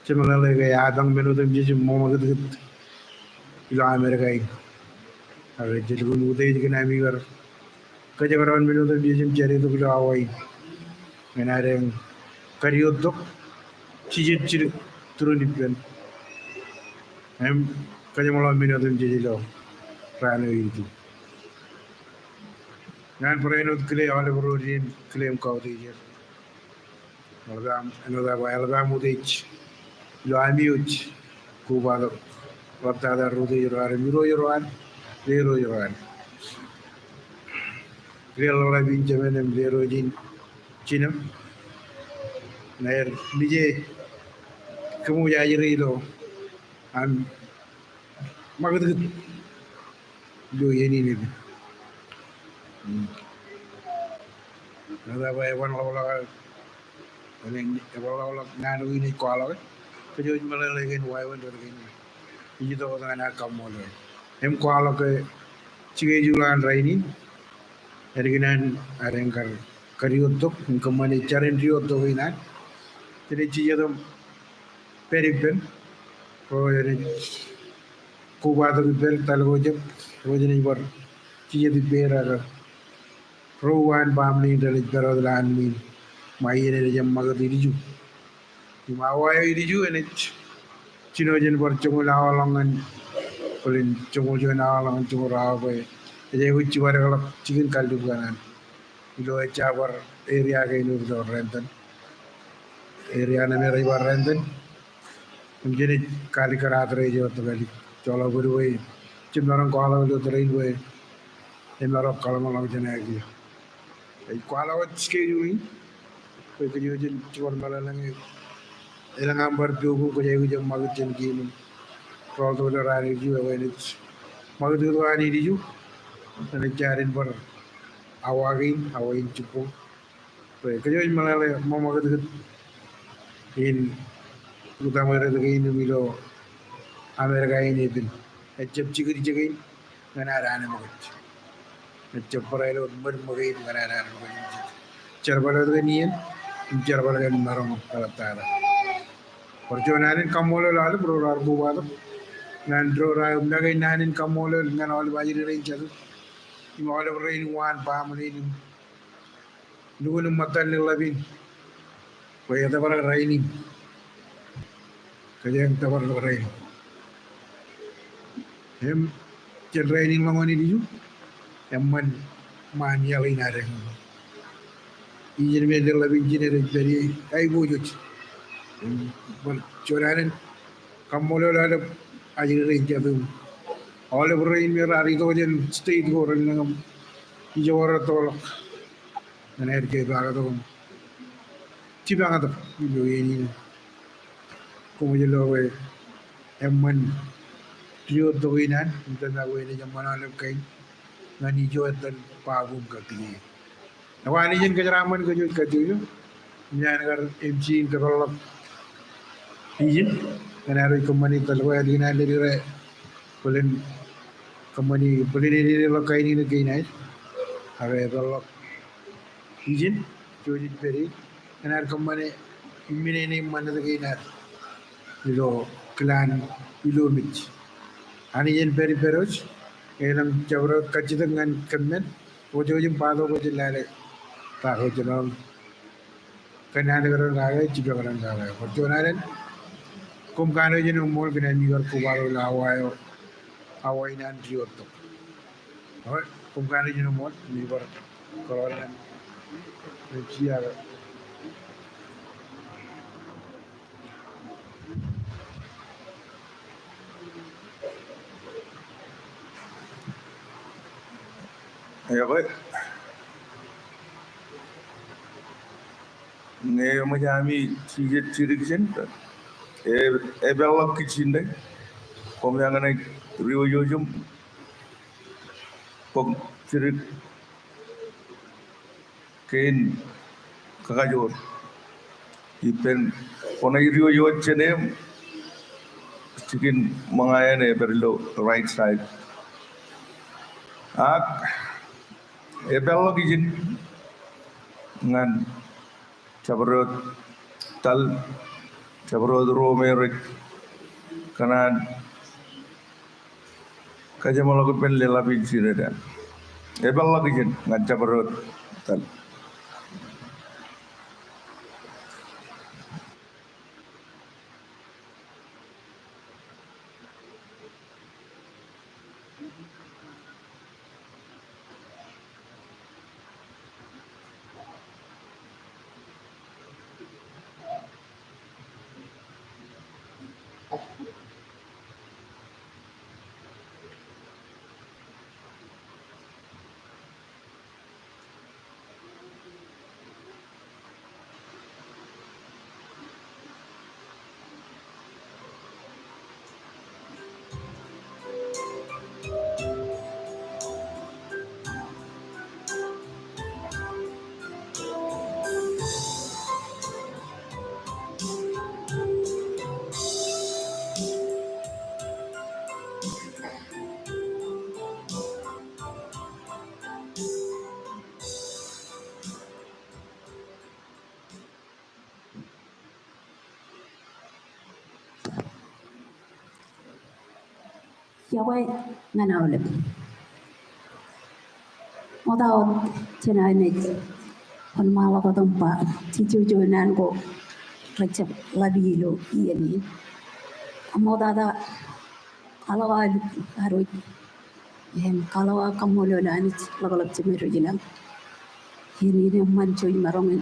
jemeḷeḷe ke epañ men otemjej im ṃōṃakūtkūt ilo Amerika in. Ak ij lukkuun utiej kōn ami kar kōjekdọọn men otemjej im jade tok ilo awa in ñan ad eñ kadiwōjtok, jijet jidik tūrin ippān im kōjeṃḷọk men otemjej ilo raan eo ilju. Ñan barāinwōt kile aolep ro rej kile im kautiej er. Eḷap aṃ, āinwōt aō ba, eḷap aṃ utiej ilo ami wōj kobatok ḷaptata rūtto ro ad im irooj ro ad, lerooj ro ad. Leḷọk ḷap in, jemān im lerooj in, jinem, ñe er nije kōmwōj ajri ilo an ṃakūtkūt ilo iien in epen. Āinwōt aō ba, eban ḷọkḷọk, eban ḷọkḷọk naan eo in ej kwaḷọke. Kōj wōj meḷeḷe kōn wāween rot kein. Ij itok wōt ñan aō kaṃṃoolol im kwaḷọk ke schedule an rainin, ālikin an ad eñ kar kadiwōjtok im kōṃṃane jar in diwōjtok in an, jenaaj jijet im pād ippān ro enaaj kobatok ippād, etal ko jab, ro jenaaj bar jijet ippād, ak ro an baaṃle in renaaj pād wōt ilo an ṃwiin, ṃae iien enaaj eṃṃakūt ilju. Im awa eo ilju enaaj jino jān bar joñoul awa ḷọk ñan, bōlen joñoul juon awa ḷọk ñan joñoul ruo awa bwe ej aikuj jibadekḷọk jikin kallib kaṇ an. Ilo ejja bar area kein wōt ilo Renton. Area ṇe me rej ba Renton. Im jenaaj kaalikkar address eo tok ālik. Joḷọk bōd bwe jen maroñ kwaḷọk ilo tōre in bwe emaroñ kōḷmānḷọkjeṇ aō kiiō. Ij kwaḷọk wōt schedule in bwe kōj wōj jen jibad meḷeḷe ñe elōñ aṃ bar pok im kwōj aikuj eṃṃakūt jān kein im rooltok ilo raan ilju, ewi enaaj ṃakūtkūt ko an ilju, enaaj jaad in bar awa kein, awa in jibboñ. Bwe kōj wōj meḷeḷe ṃōṃakūtkūt in utaṃwe rot kein im ilo Amerika in epen. Ejjab jikid ijekein ñan ad anemkwōj. Ejjab barāinwōt ṃōd ṃōkein ñan ad anemkwōj. Jerbal wōt kōn iien im jerbal kōn maroñ eḷaptata. Bar juon alen kaṃṃoolol aolep ro raar kobatok ñan ro raar make naan in kaṃṃoolol ñan aolep ajri rein jatid im aolep rein uwaan baaṃle in im lukkuun im ṃōttan ḷap in bwe etōprak rainin. Kōjeañ tōprak rainin. Im jān rainin ḷọk ñan ilju eṃṃan ṃaan iaḷ in ad eñ. Ijin me ḷap in ijin enaaj pād ie aiboojoj. Im bar juon alen kaṃṃoolol aolep ajri rein jatid im aolep rein me raar itok jān state ko relōñ im ijoko rettoḷọk ñan aer ke paaktok im jipañtok ilo iien in. Koṃij lo bwe eṃṃan diwōjtok in an im tōmak bwe enaaj eṃṃan aolep kain ñan ijo etan ba koṃ kaki. Ekwe Anij en kōjeraaṃṃan kōj wōj kajjojo. Im iaan kar MC in kōpeḷḷọk ijin ñan ad wōj kōṃṃani etal ko ālikin an ledik ro bōlen kōṃṃani bōlen ededeḷọk kain in kein aer. Ak epeḷḷọk ijin, jouj ej pād ie. enaaj kōṃṃane iminene im ṃanit kein ad ilo kilaan ilo mej. Anij en pād ippād wōj, elōñ jabdewōt kajjitōk ñan kōmmen, wōj wōj im ba tok wōj in lale ta ko jinoin kōnnaan kōrā kake, jipañ kōrā kake. Bar juon alen, koṃ kanooj in eṃṃool kōn aṃ ikar kobatok ilo awa eo, awa in an diwōj tok. All right, koṃ kanooj in eṃṃool, im ij bar kōrọọl ñan M C eo. Ekwe, ñe eṃōj ami jijet jidik jān, e, epeḷḷọk kij inne, koṃ eñṇe diwōjwōj im bōk jidik kein kakajoor. Ippān kwōnaaj diwōjwōj jān e im jikin ṃōñā eṇ ej pād ilo right side. Ak epeḷḷọk ijin ñan jabdewōt tal, jabdewōt ro me rej kōṇaan kajeṃḷọk ippān leḷḷap in jined eṇ. Epeḷḷọk ijin ñan jabdewōt tal. Iọkwe ñan aolep. Ṃokta wōt jān aō naaj wōnṃaanḷọk wōt im ba, jejjo juon naan ko rejjab ḷap ilo iien in. Ṃoktata, kwaḷọk aō lukkuun ad wōj im kwaḷọk aō kaṃṃoolol Anij ḷapḷap Jemedwōj ilañ iien in eṃṃan jej maroñ in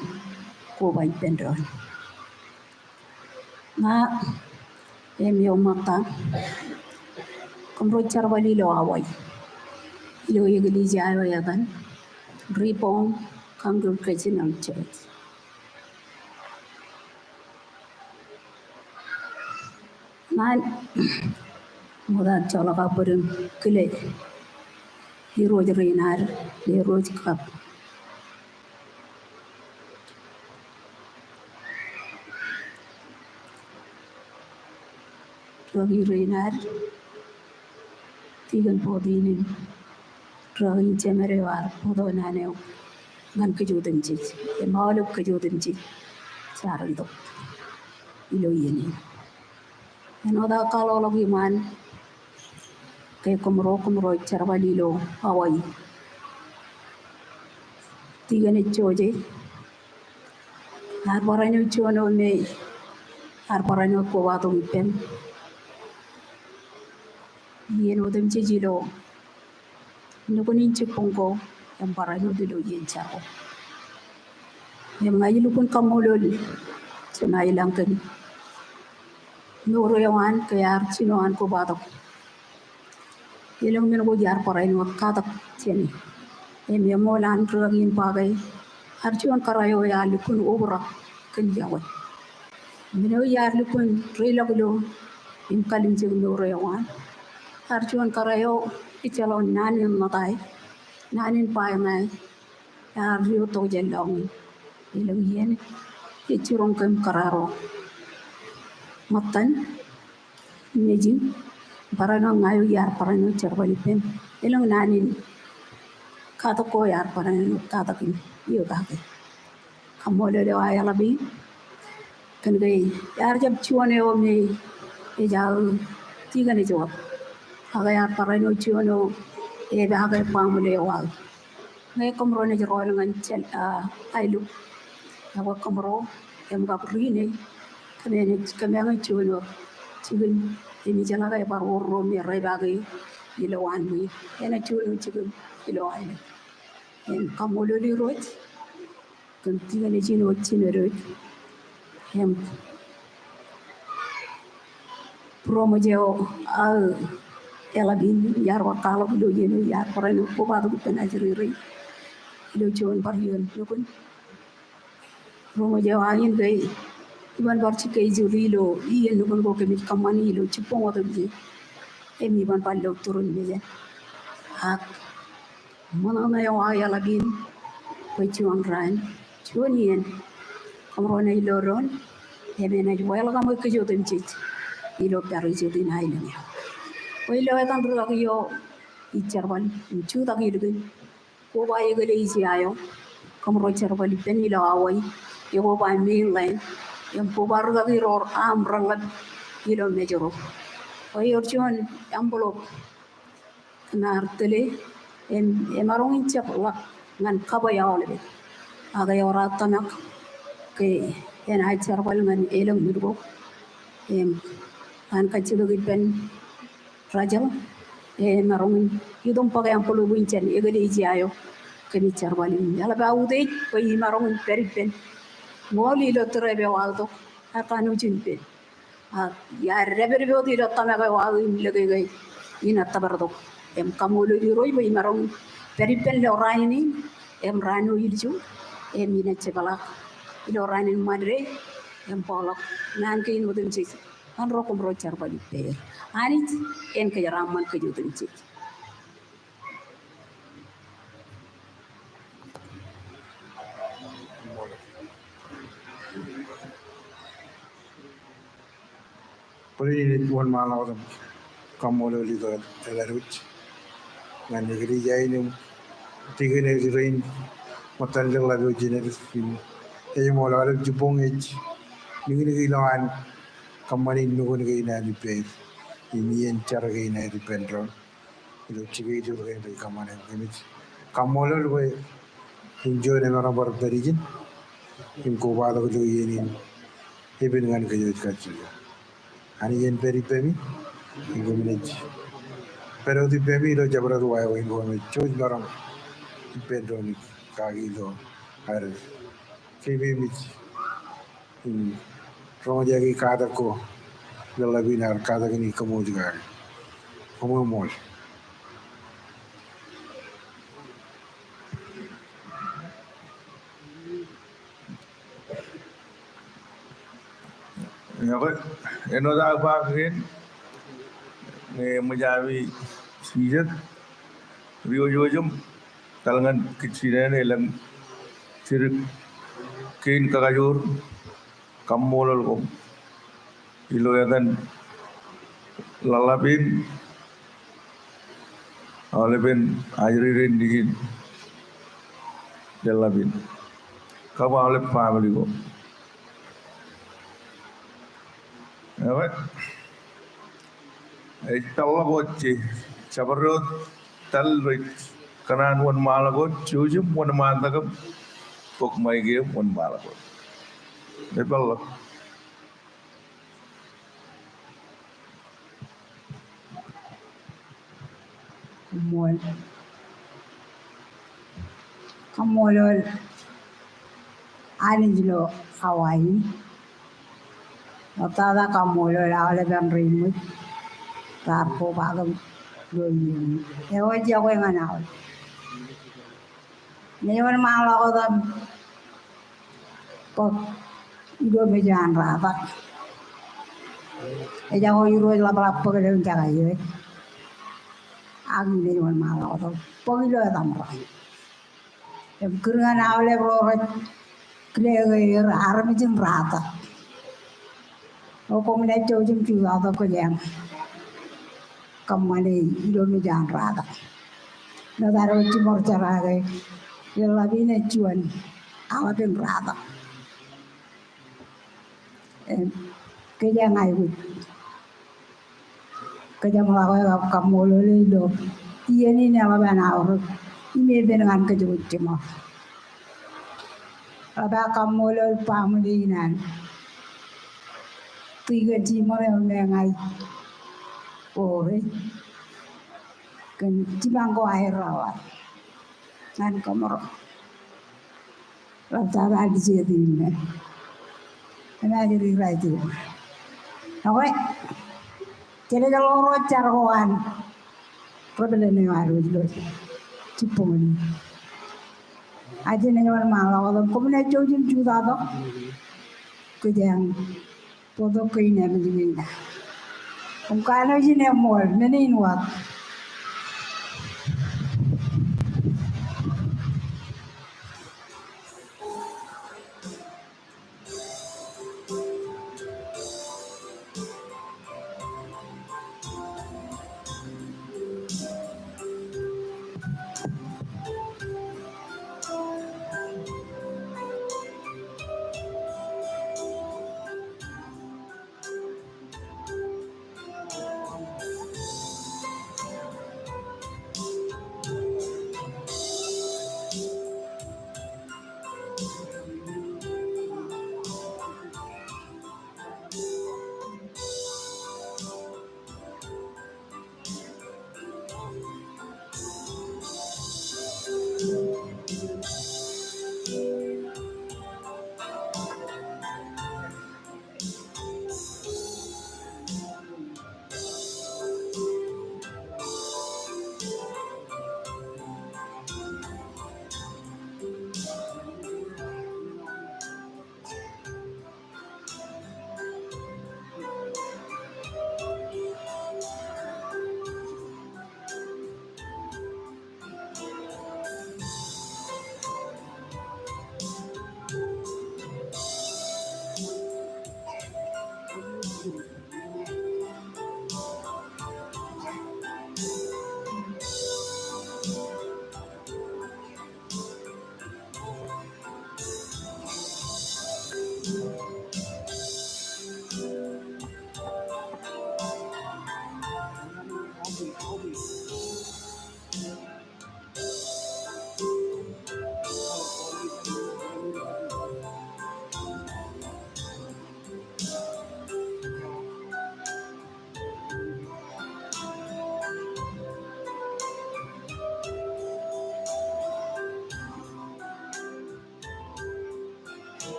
koba ippān doon. Ña im eo ṃokta, kōmro jerbal ilo Hawaii ilo eklejia eo etan Rehoboam Congregational Church. Ña ṃokta joḷọk aō bōd im kile irooj rein ad, irooj kab rūkaki rein ad, Tikōn Botin im rūkaki in jemed eo ear bōktok naan eo ñan kōj otemjej im aolep kōj otemjej jaar itok ilo iien in. Āinwōt aō kwaḷọk ḷọk iṃaan ke kōmro, kōmro jerbal ilo Hawaii. Tikōn ej Jose, ear barāinwōt juon eo me ear barāinwōt kobatok ippem iien otemjej ilo nukun in jibboñ ko im barāinwōt ilo iien jar ko. Im ña ij lukkuun kaṃṃoolol Jema ilañ kōn mour eo an ke ear jino an kobatok. Elōñ men ko iar barāinwōt katak jāne. Im eṃool an rūkaki in ba ke ear juon kōrā eo ear lukkuun obrak kōn iọkwe. Men eo iar lukkuun reiḷọk ilo im kallimjek mour eo an, ear juon kōrā eo ejjeḷọk naan in ṃōttan, naan in ba ñe ear ri-tok jān lọñiin. Elōñ iien ej jiroñ kōm kōrā ro ṃōttan nejin, barāinwōt ña eo iar barāinwōt jerbal ippem. Elōñ naan in katak ko iar barāinwōt katak im eō kake. kaṃṃoolol eo aō eḷap in. Kōn ke ear jab juon eo me ej aō tikōn eo wōt. Ak ear barāinwōt juon eo epaake baaṃle eo aō. Ñe kōṃro naaj rọọl ñan jān, ah, Aeluk, ekwe kōṃro, im kab Rine, kōm naaj kōmeañ juon eo jikin, im ij jeḷā ke bar wōr ro me repaake ilo waan ṃwiin. Enaaj juon eo jikin ilo Aeluk. Im kaṃṃoolol Irooj kōn tikōn eo ej jino ej jino ro. Im būroṃōj eo aō eḷap in, iar bar kwaḷọk ilo iien eo, iar barāinwōt kobatok ippān ajri rein ilo juon bar iien nukun. Būroṃōj eo aō in ke iban bar jikkejel ilo iien nukun ko kōmij kōṃṃani ilo jibboñ otemjej. Im iban bar lo turin mejān. Ak ṃōṇōṇō eo aō eḷap in bwe juon raan, juon iien, kōṃro naaj lo doon, im enaaj welcome e kōj otemjej ilo parish in Aeluk eo. Bwe ilo etan rūkaki eo ij jerbal im jutak ilikin, koba eklejia eo kōṃro jerbal ippān ilo Hawaii, ekoba mainland, im koba rūkaki ro aṃ reḷḷap ilo Mājro. Bwe ewōr juon envelope kōn ad tōl e, im emaroñ in jab ḷak ñan kabwe aolepān. Ak ewōr aō tōmak ke enaaj jerbal ñan elōñ men ko. Im an kajjitōk ippān Rachel, emaroñ in itok im bōk envelope in jān eklejia eo kōmij jerbal in. Eḷap aō utiej bwe imaroñ in pād ippān ṃool ilo trip eo aō tok, ak kanooj in ippān. Ak iar dāpdep wōt ilo tōmak eo aō in lōke ke inaaj tōpar tok. Im kaṃṃoolol Irooj bwe imaroñ in pād ippān ilo raan in, im raan eo ilju, im inaaj jepḷaak ilo raan in Ṃande, im bōkḷọk naan kein otemjej ñan ro kōṃro jerbal ippāer. Anij en kōjeraaṃṃan kōj otemjej. Bōlen in ej wōnṃaanḷọk wōt im kaṃṃoolol ilo eḷaḷ wōj ñan eklejia in im tikōn eo rein, ṃōttan leḷḷap eo jenaaj in eṃool aolep jibboñ ej niknik ilowaan kōṃṃani nukun kein aer ippāer im iien jar kein aer ippān doon. Ilo jikej eo kein rej kōṃṃane, kōmij kaṃṃoolol bwe in juon emaroñ bar pād ijin im kobatok ilo iien in epen ñan kōj kajjitōk. Anij en pād ippemi im kōmij pād wōt ippemi ilo jabdewōt wāween ko im jouj maroñ ippān doon kaki ilo ad keememej im roñjake katak ko, leḷḷap in ad katak in kōṃṃool kake. Koṃṃool. Ekwe, āinwōt aō ba kein, ñe eṃōj ami jijet, ri wōjwōj im etal ñan kajjitōk in elōñ jidik kein kakajoor, kaṃṃoolol koṃ ilo etan leḷḷap in, aolepen ajri rein nejin leḷḷap in, kab aolep family ko. Ekwe, ej peḷḷọk wōt je, jabdewōt etal rej kōṇaan wōnṃaanḷọk wōt, jouj im wōnṃaantak im bōk mic eo im wōnṃaanḷọk wōt. Ej peḷḷọk. Koṃṃool. Kaṃṃoolol Anij ilo awa in. Ṃoktata kaṃṃoolol aolepen ri ṃweo raar kobatok ilo iien in. Eo ej yokwe ñan aolep. Ñe wōnṃaanḷọk wōt im bōk ilo mejān rātak, ejako Irooj ḷapḷap bōk ilo jekā eo. Ak inaaj wōnṃaanḷọk wōt im bōk ilo etaṃ raan. Im kūr ñan aolep ro rej kile ke er armej in rātak. O koṃ naaj jouj im jutak tok kōjeañ kōṃṃane ilo mejān rātak. Āinwōt ad wōj jiṃor jerā ke leḷḷap in ej juon aolepān ratak. Im kōjeañ aikuj. Kōjeañ ḷọk eo kab kaṃṃoolol e ilo iien in eḷap an aorōk im epen ñan kōjro jiṃor. Eḷap aō kaṃṃoolol baaṃle in an tikōn jiṃor eo me ña ij wōr e kōn jipañ ko aer raar ñan kōṃro. Ḷaptata ḷe jet in me. Im ajri ri raij in. Ekwe, jenaaj ḷoor wōt jar ko an ri-pālle eo ad wōj ilo jibboñōn in. Ak jenaaj wōnṃaanḷọk wōt im koṃ naaj jouj im jutato. Kōjeañ bōktok kein emān kein. Im kanooj in eṃṃool, men in wōt.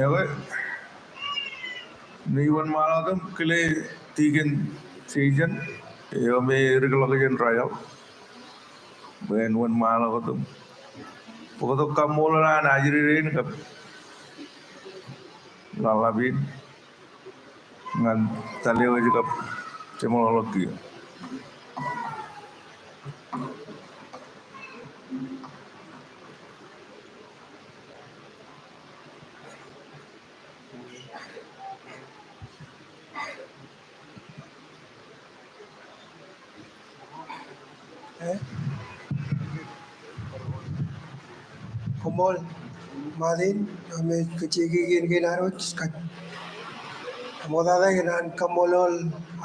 Ekwe, ij wōnṃaanḷọk im kile Deacon Jason eo me edik ḷọk jān Rājeḷ. Bwe en wōnṃaanḷọk wōt im bōktok kaṃṃoolol an ajri rein kab ḷaḷḷap in ñan tōl eo ej kab jeṃḷọkḷọk kiiō. Koṃṃool Martin, eo me ej kajjioñ kōn kein ad wōj kōj. Ṃoktata kōn an kaṃṃoolol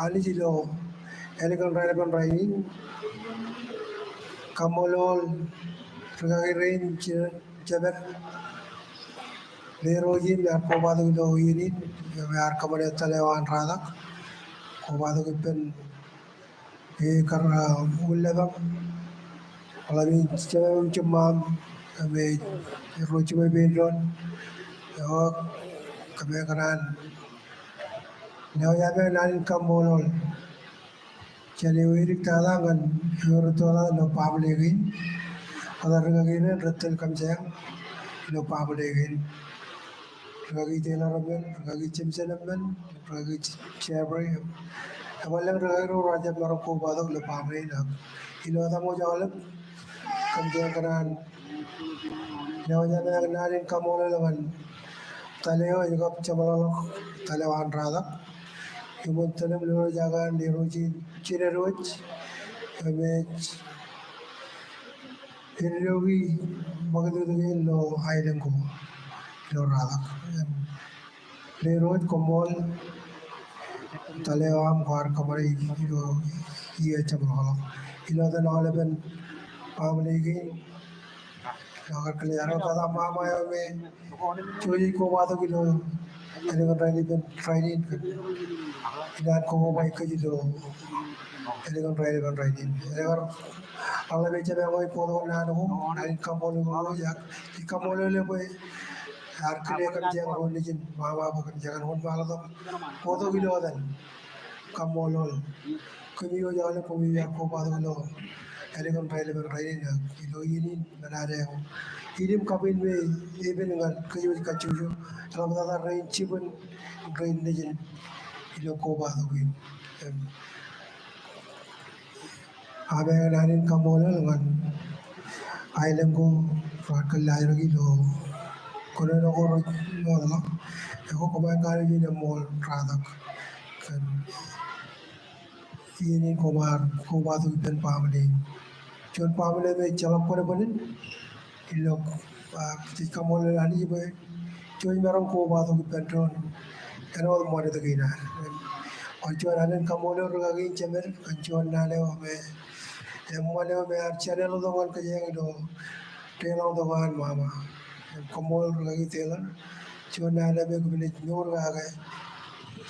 Anij ilo ālikin raelepen rainin. Kaṃṃoolol rūkaki rein, jemān, jemān Lerooj in, ear kobatok ilo iien in, eo me ear kōṃṃane tōl eo an Ratak. Kobatok ippān E kar, ah, uḷḷap aṃ, ḷap in jemem im jiṃṃaṃ, eo me ro jibwe ippān doon, eo kōmeañ kōṇaan. Eo ij ba naan in kaṃṃoolol jān eo edik tata ñan eo rūtto tata ilo baaṃle kein. Kōtaan rūkaki rein rej tōl kōmjeañ ilo baaṃle kein. Rūkaki Taylor eṃṃan, rūkaki Jimson eṃṃan, rūkaki Jeffrey, im eṃṃan lōñ rūkaki ro rej jab maroñ kobatok ilo baaṃle in ak ilo etaṃ wōj aolep. Kōmjeañ kōṇaan. Eo ij ba naan in kaṃṃoolol ñan tōl eo ej kab jeṃḷọkḷọk tōl eo an Ratak. Iuṃwin tōl im Lerooj ak an Lerooj in, Jined wōj, eo me ej eddooki ṃakūtkūt kein ilo aelōñ ko ilo Ratak. Im Lerooj, koṃṃool tōl eo aṃ kwaar kōṃṃane ilo iiō jeṃḷọkḷọk. Ilo etan aolepen baaṃle kein. Ilo kar kile ear wōj tata ṃaṃa eo me Jouj ej kobatok ilo ālikin raelep in rainin kōn inaaj kobaik kōj ilo ālikin raelep in rainin. Ekar ḷap eo jab eñoik bōktok naan ko, naan in kaṃṃoolol ko, ij kaṃṃoolol e bwe ear kile kōmjeañ ko nejin ṃaṃa bwe kōmjeañ wōnṃaanḷọk bōktok ilo etan. Kaṃṃoolol. Kōmij wōj aolep, kōmij wōj kobatok ilo ālikin raelep in rainin, ilo iien in, ñan ad ilim kapen me epen ñan kōj wōj kajjojo, eḷaptata rein jibwin, rein nejin, ilo kobatok in. Im, ameañ naan in kaṃṃoolol ñan aelōñ ko, raar kōllaajraki ilo kōnono ko rej wōtlọk. Ekwe koṃ kanooj in eṃṃool Ratak kōn iien in koṃ ar kobatok ippān baaṃle in. Juon baaṃle me ejjeḷọk bōnbōnin, ilo, ah, jej kaṃṃoolol Anij bwe jej maroñ kobatok ippān doon āinwōt ṃanit kein ad. Ewōr juon alen kaṃṃoolol rūkaki in Jemed kōn juon naan eo me eṃṃan eo me ear channel tok ñan kōjeañ ilo deḷọñ tok an ṃaṃa. Im koṃṃool rūkaki Taylor, juon naan eo me kōmij mour kake,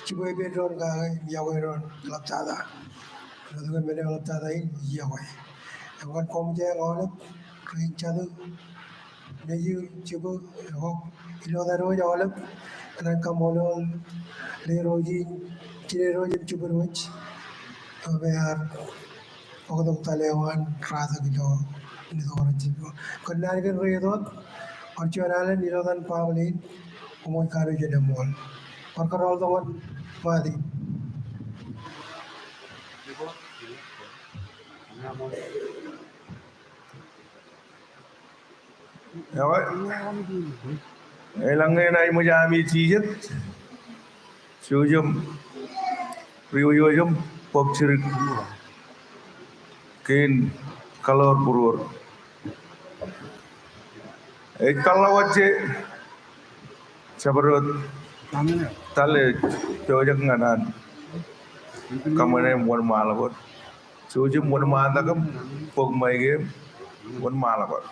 jibwe ippān doon kake im iọkwe doon, eḷaptata. Ilo tok men eo eḷaptata in, iọkwe. Im ñan koṃjeañ aolep, rein jatū, nejū, jibwū, ekwe ilo etan wōj aolep, enaaj kaṃṃoolol Lerooj in, Jined wōj im jibwin wōj, eo me ear bōktok tōl eo an Ratak ilo nit ko rej jibwin. Kōn naan kein rej itok, ewōr juon alen ilo etan baaṃle in, koṃ wōj kanooj in eṃṃool. Bar kōrọọl tok ñan Martin. Ekwe, eḷaññe enaaj ṃōj ami jijet, jouj im ri wōjwōj im bōk jidik kein kaḷoor būruod. Ej kōḷḷā wōt je jabdewōt tōl eo ej pojak ñan an kōṃṃane im wōnṃaanḷọk wōt. Jouj im wōnṃaantak im bōk ṃaik e im wōnṃaanḷọk wōt.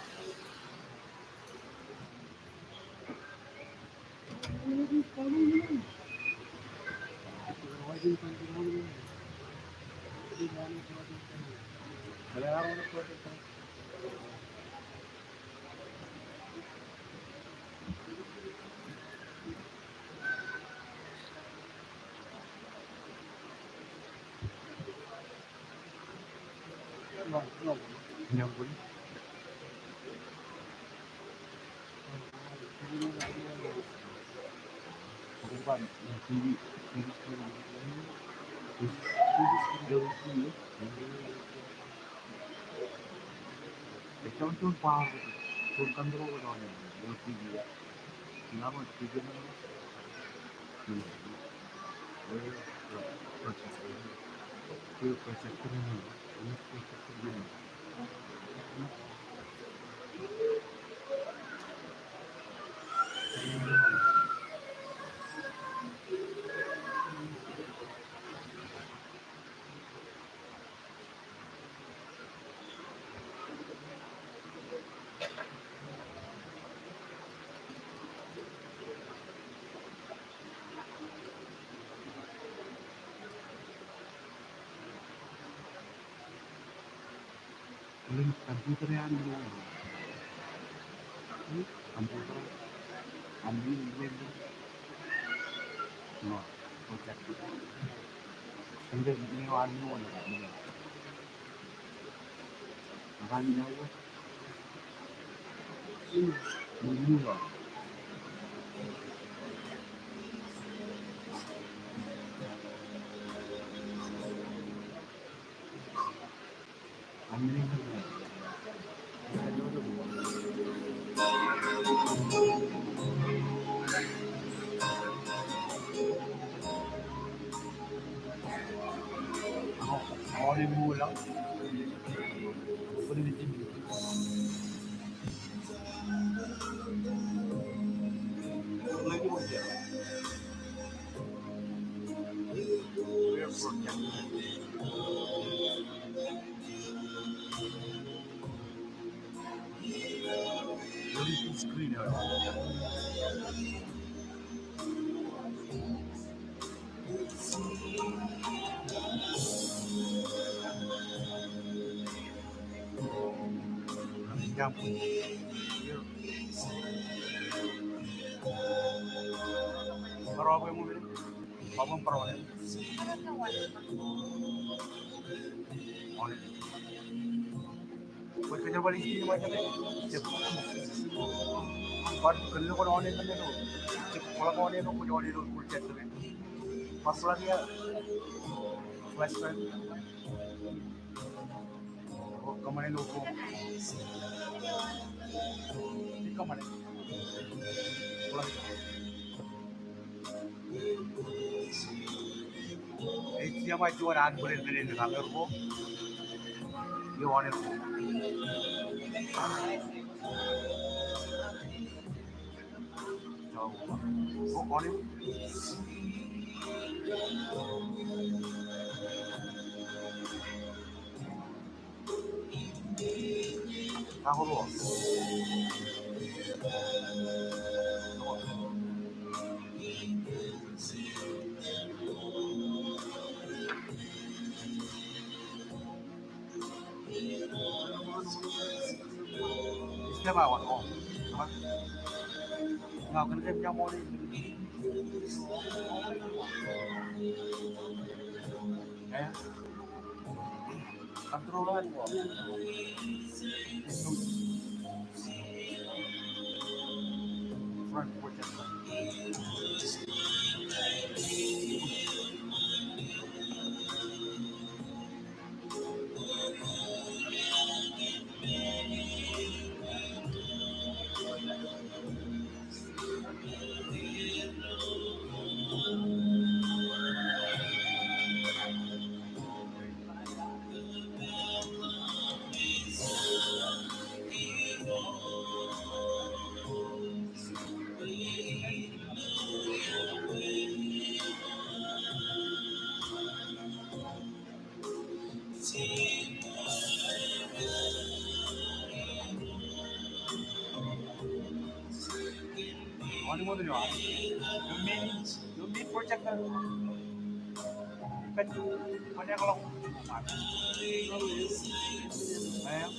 Computer eo an, computer an, no, project. Ej jema juon an bōlen men in kaṃṃool ko. Ioon ko. Ko oṇe. Ewōr main projector. Kajju, kwōn ekḷọk. Eo,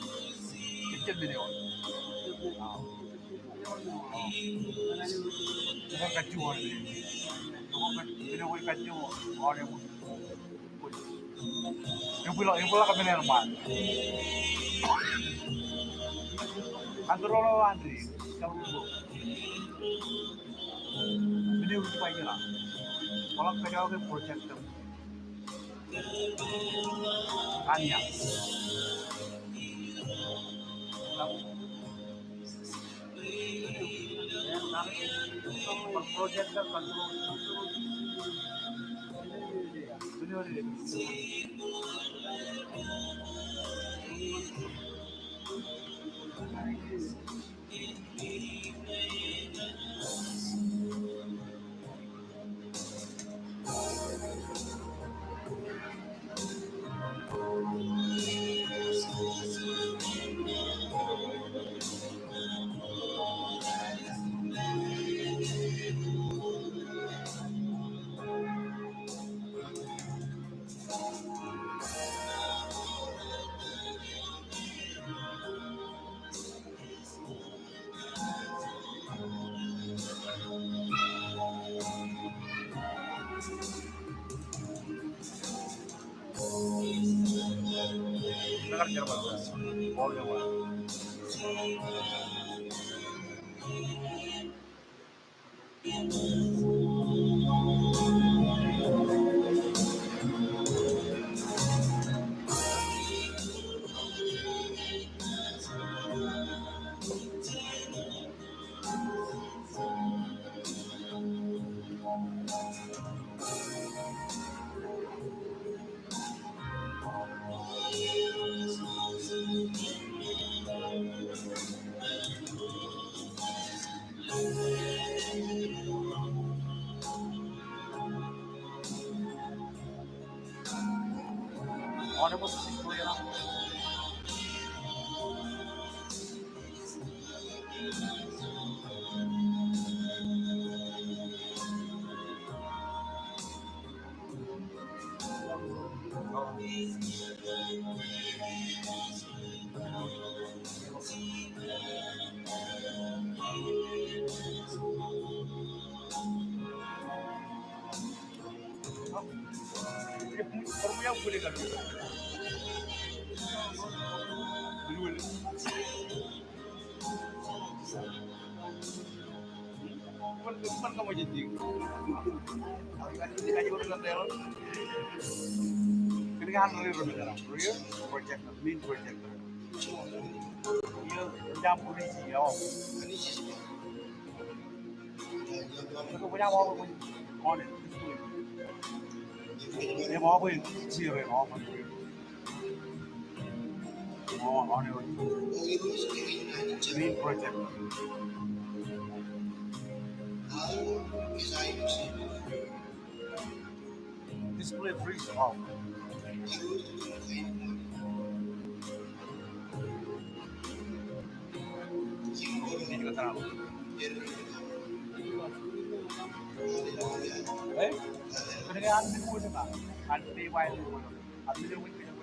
kajju men eo. Eo, kajju men eo. Eo, kajju men eo. Ewi ḷọk, ewi ḷọk men eo ṃaan. Control eo an dik. Men eo ij ba ijin. Ewi ḷọk kajju ke projector. An ia. Projector control. Kōn ke an rear projector, main projector. Eo, jab bridge eo. Eo, jab bridge eo. Eo, jab bridge eo. Main project. Display freeze off. Eh? Kōnke an bwidwōj eo, an bwidwōj eo.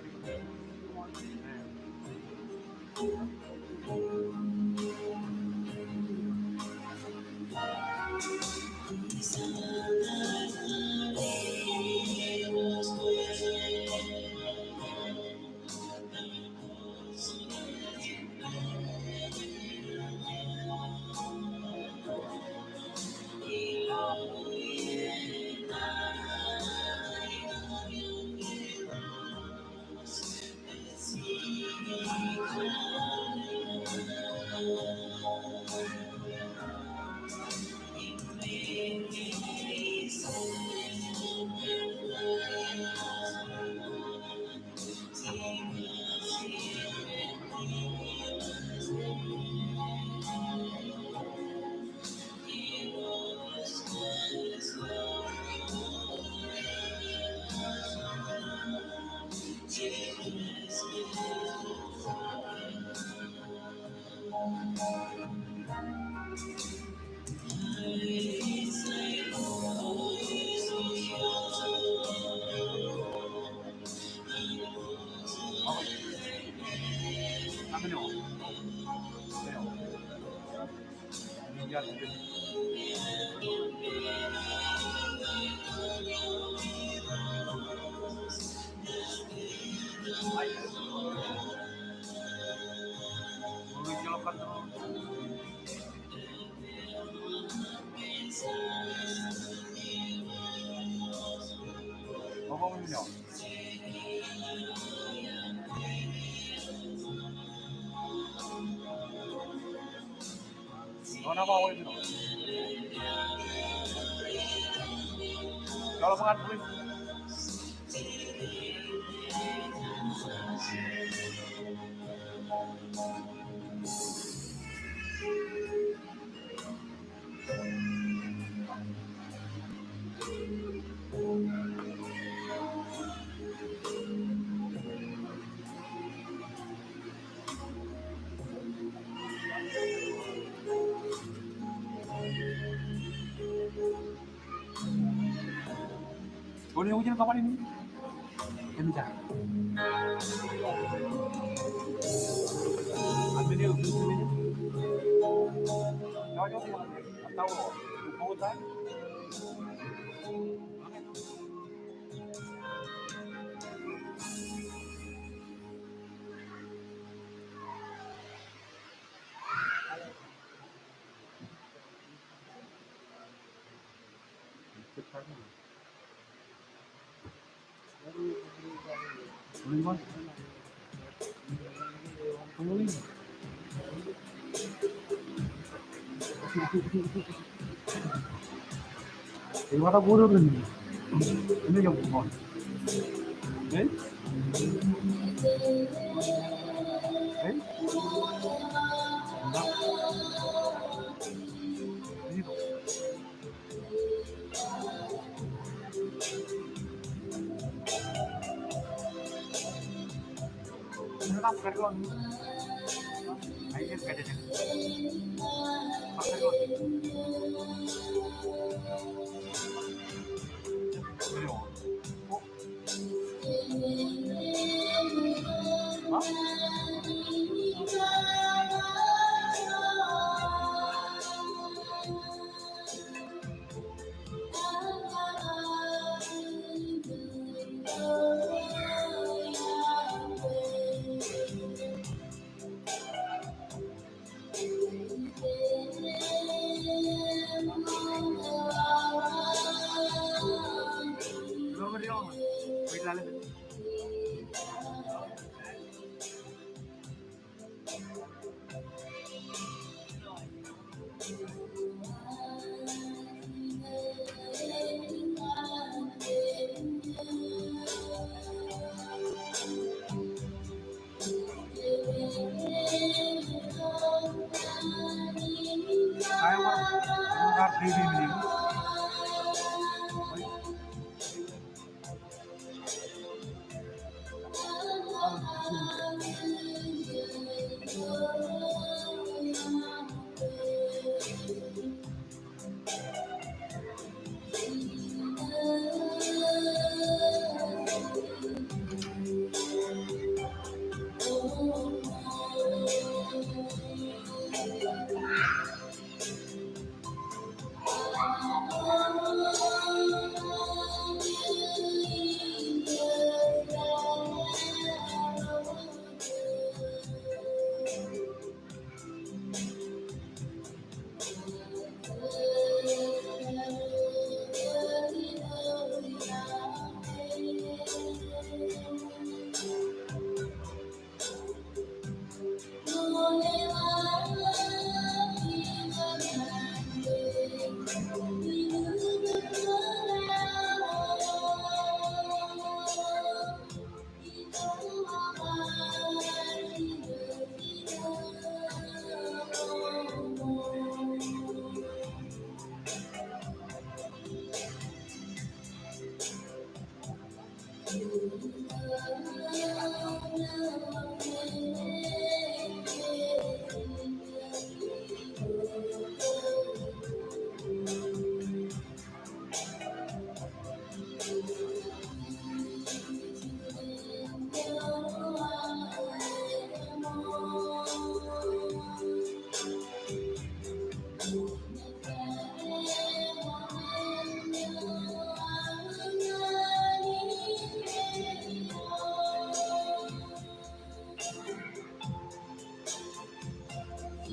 Ini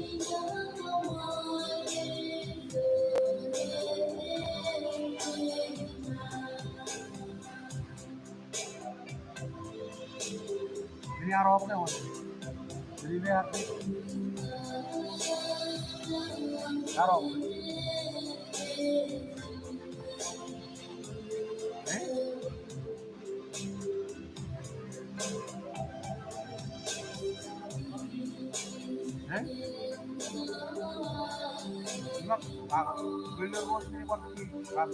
arok ne wōt. Ini ne arok. Arok. Eh? Eh? Iba, ah, bōlen wōt ne wōt ki, ah,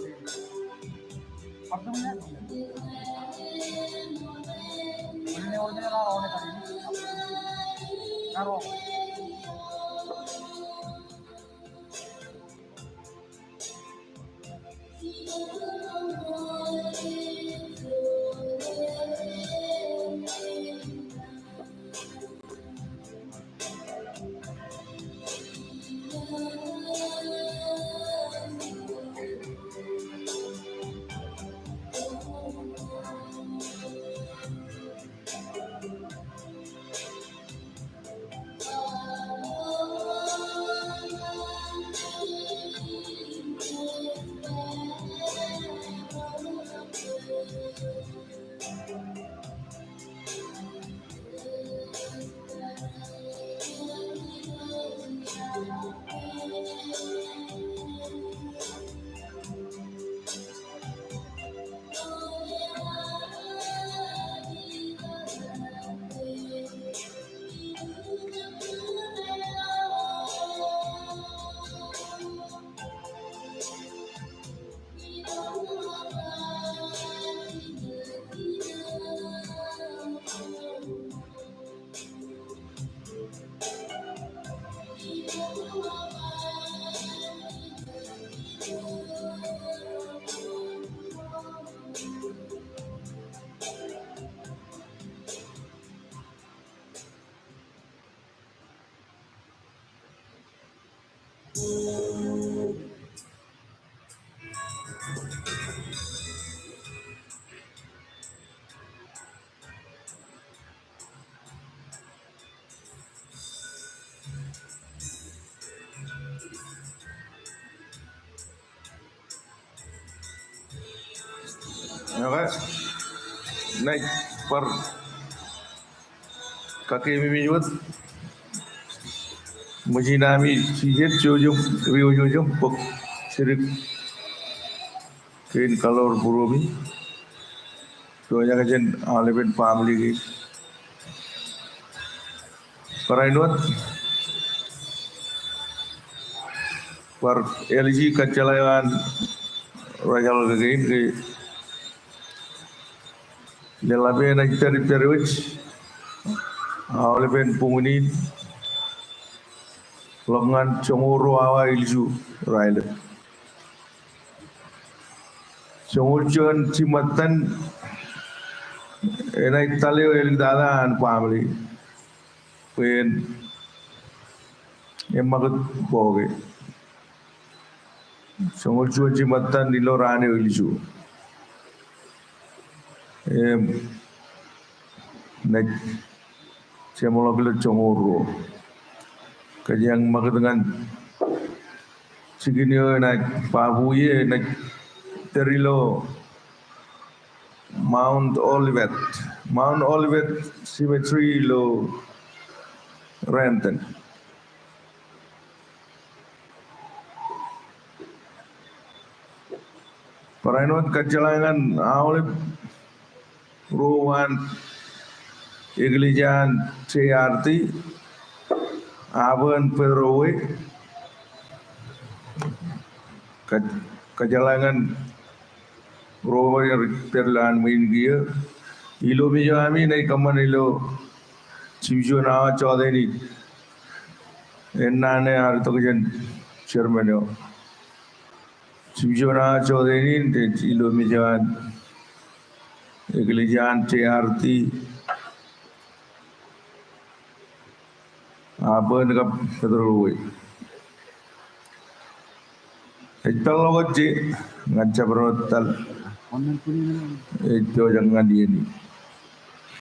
Okay. Naaj bar kakeememej wōt. Ṃōj in ami jijet, jouj im, ri-jouj im bōk jidik kein kaloor būruōmi. Ijo ej jān aolepen baaṃle kein. Barāinwōt bar āliji kōjjeḷā eo an Rachel kein ke leḷḷap e enaaj pād ippād wōj aolepen buñūn in ḷọk ñan joñoul ruo awa ilju raelep. Joñoul juon jiṃṃattan enaaj tōl eo āliktata an baaṃle bwe en eṃṃakūt booke. Joñoul juon jiṃṃattan ilo raan eo ilju. Im, naaj jeṃḷọk ilo joñoul ruo. Kōjeañ ṃakūt ñan jikin eo enaaj babu ie, enaaj pād ilo Mount Olivet, Mount Olivet Cemetery ilo Renton. Barāinwōt kōjjeḷā ñan aolep ruo an eklejia an J R T, Auburn Federal Way. Kōj-, kōjjeḷā ñan ro rej pād ilowaan ṃwiin kiiō. Ilo mej eo ami naaj kōṃṃan ilo jimjuon awa jọteen in. Ennaan ear itok jān chairman eo. Jimjuon awa jọteen in, ilo mej eo an eklejia an J R T, Auburn kab Federal Way. Ej peḷḷọk wōt je ñan jabdewōt etal ej pojak ñan iien in.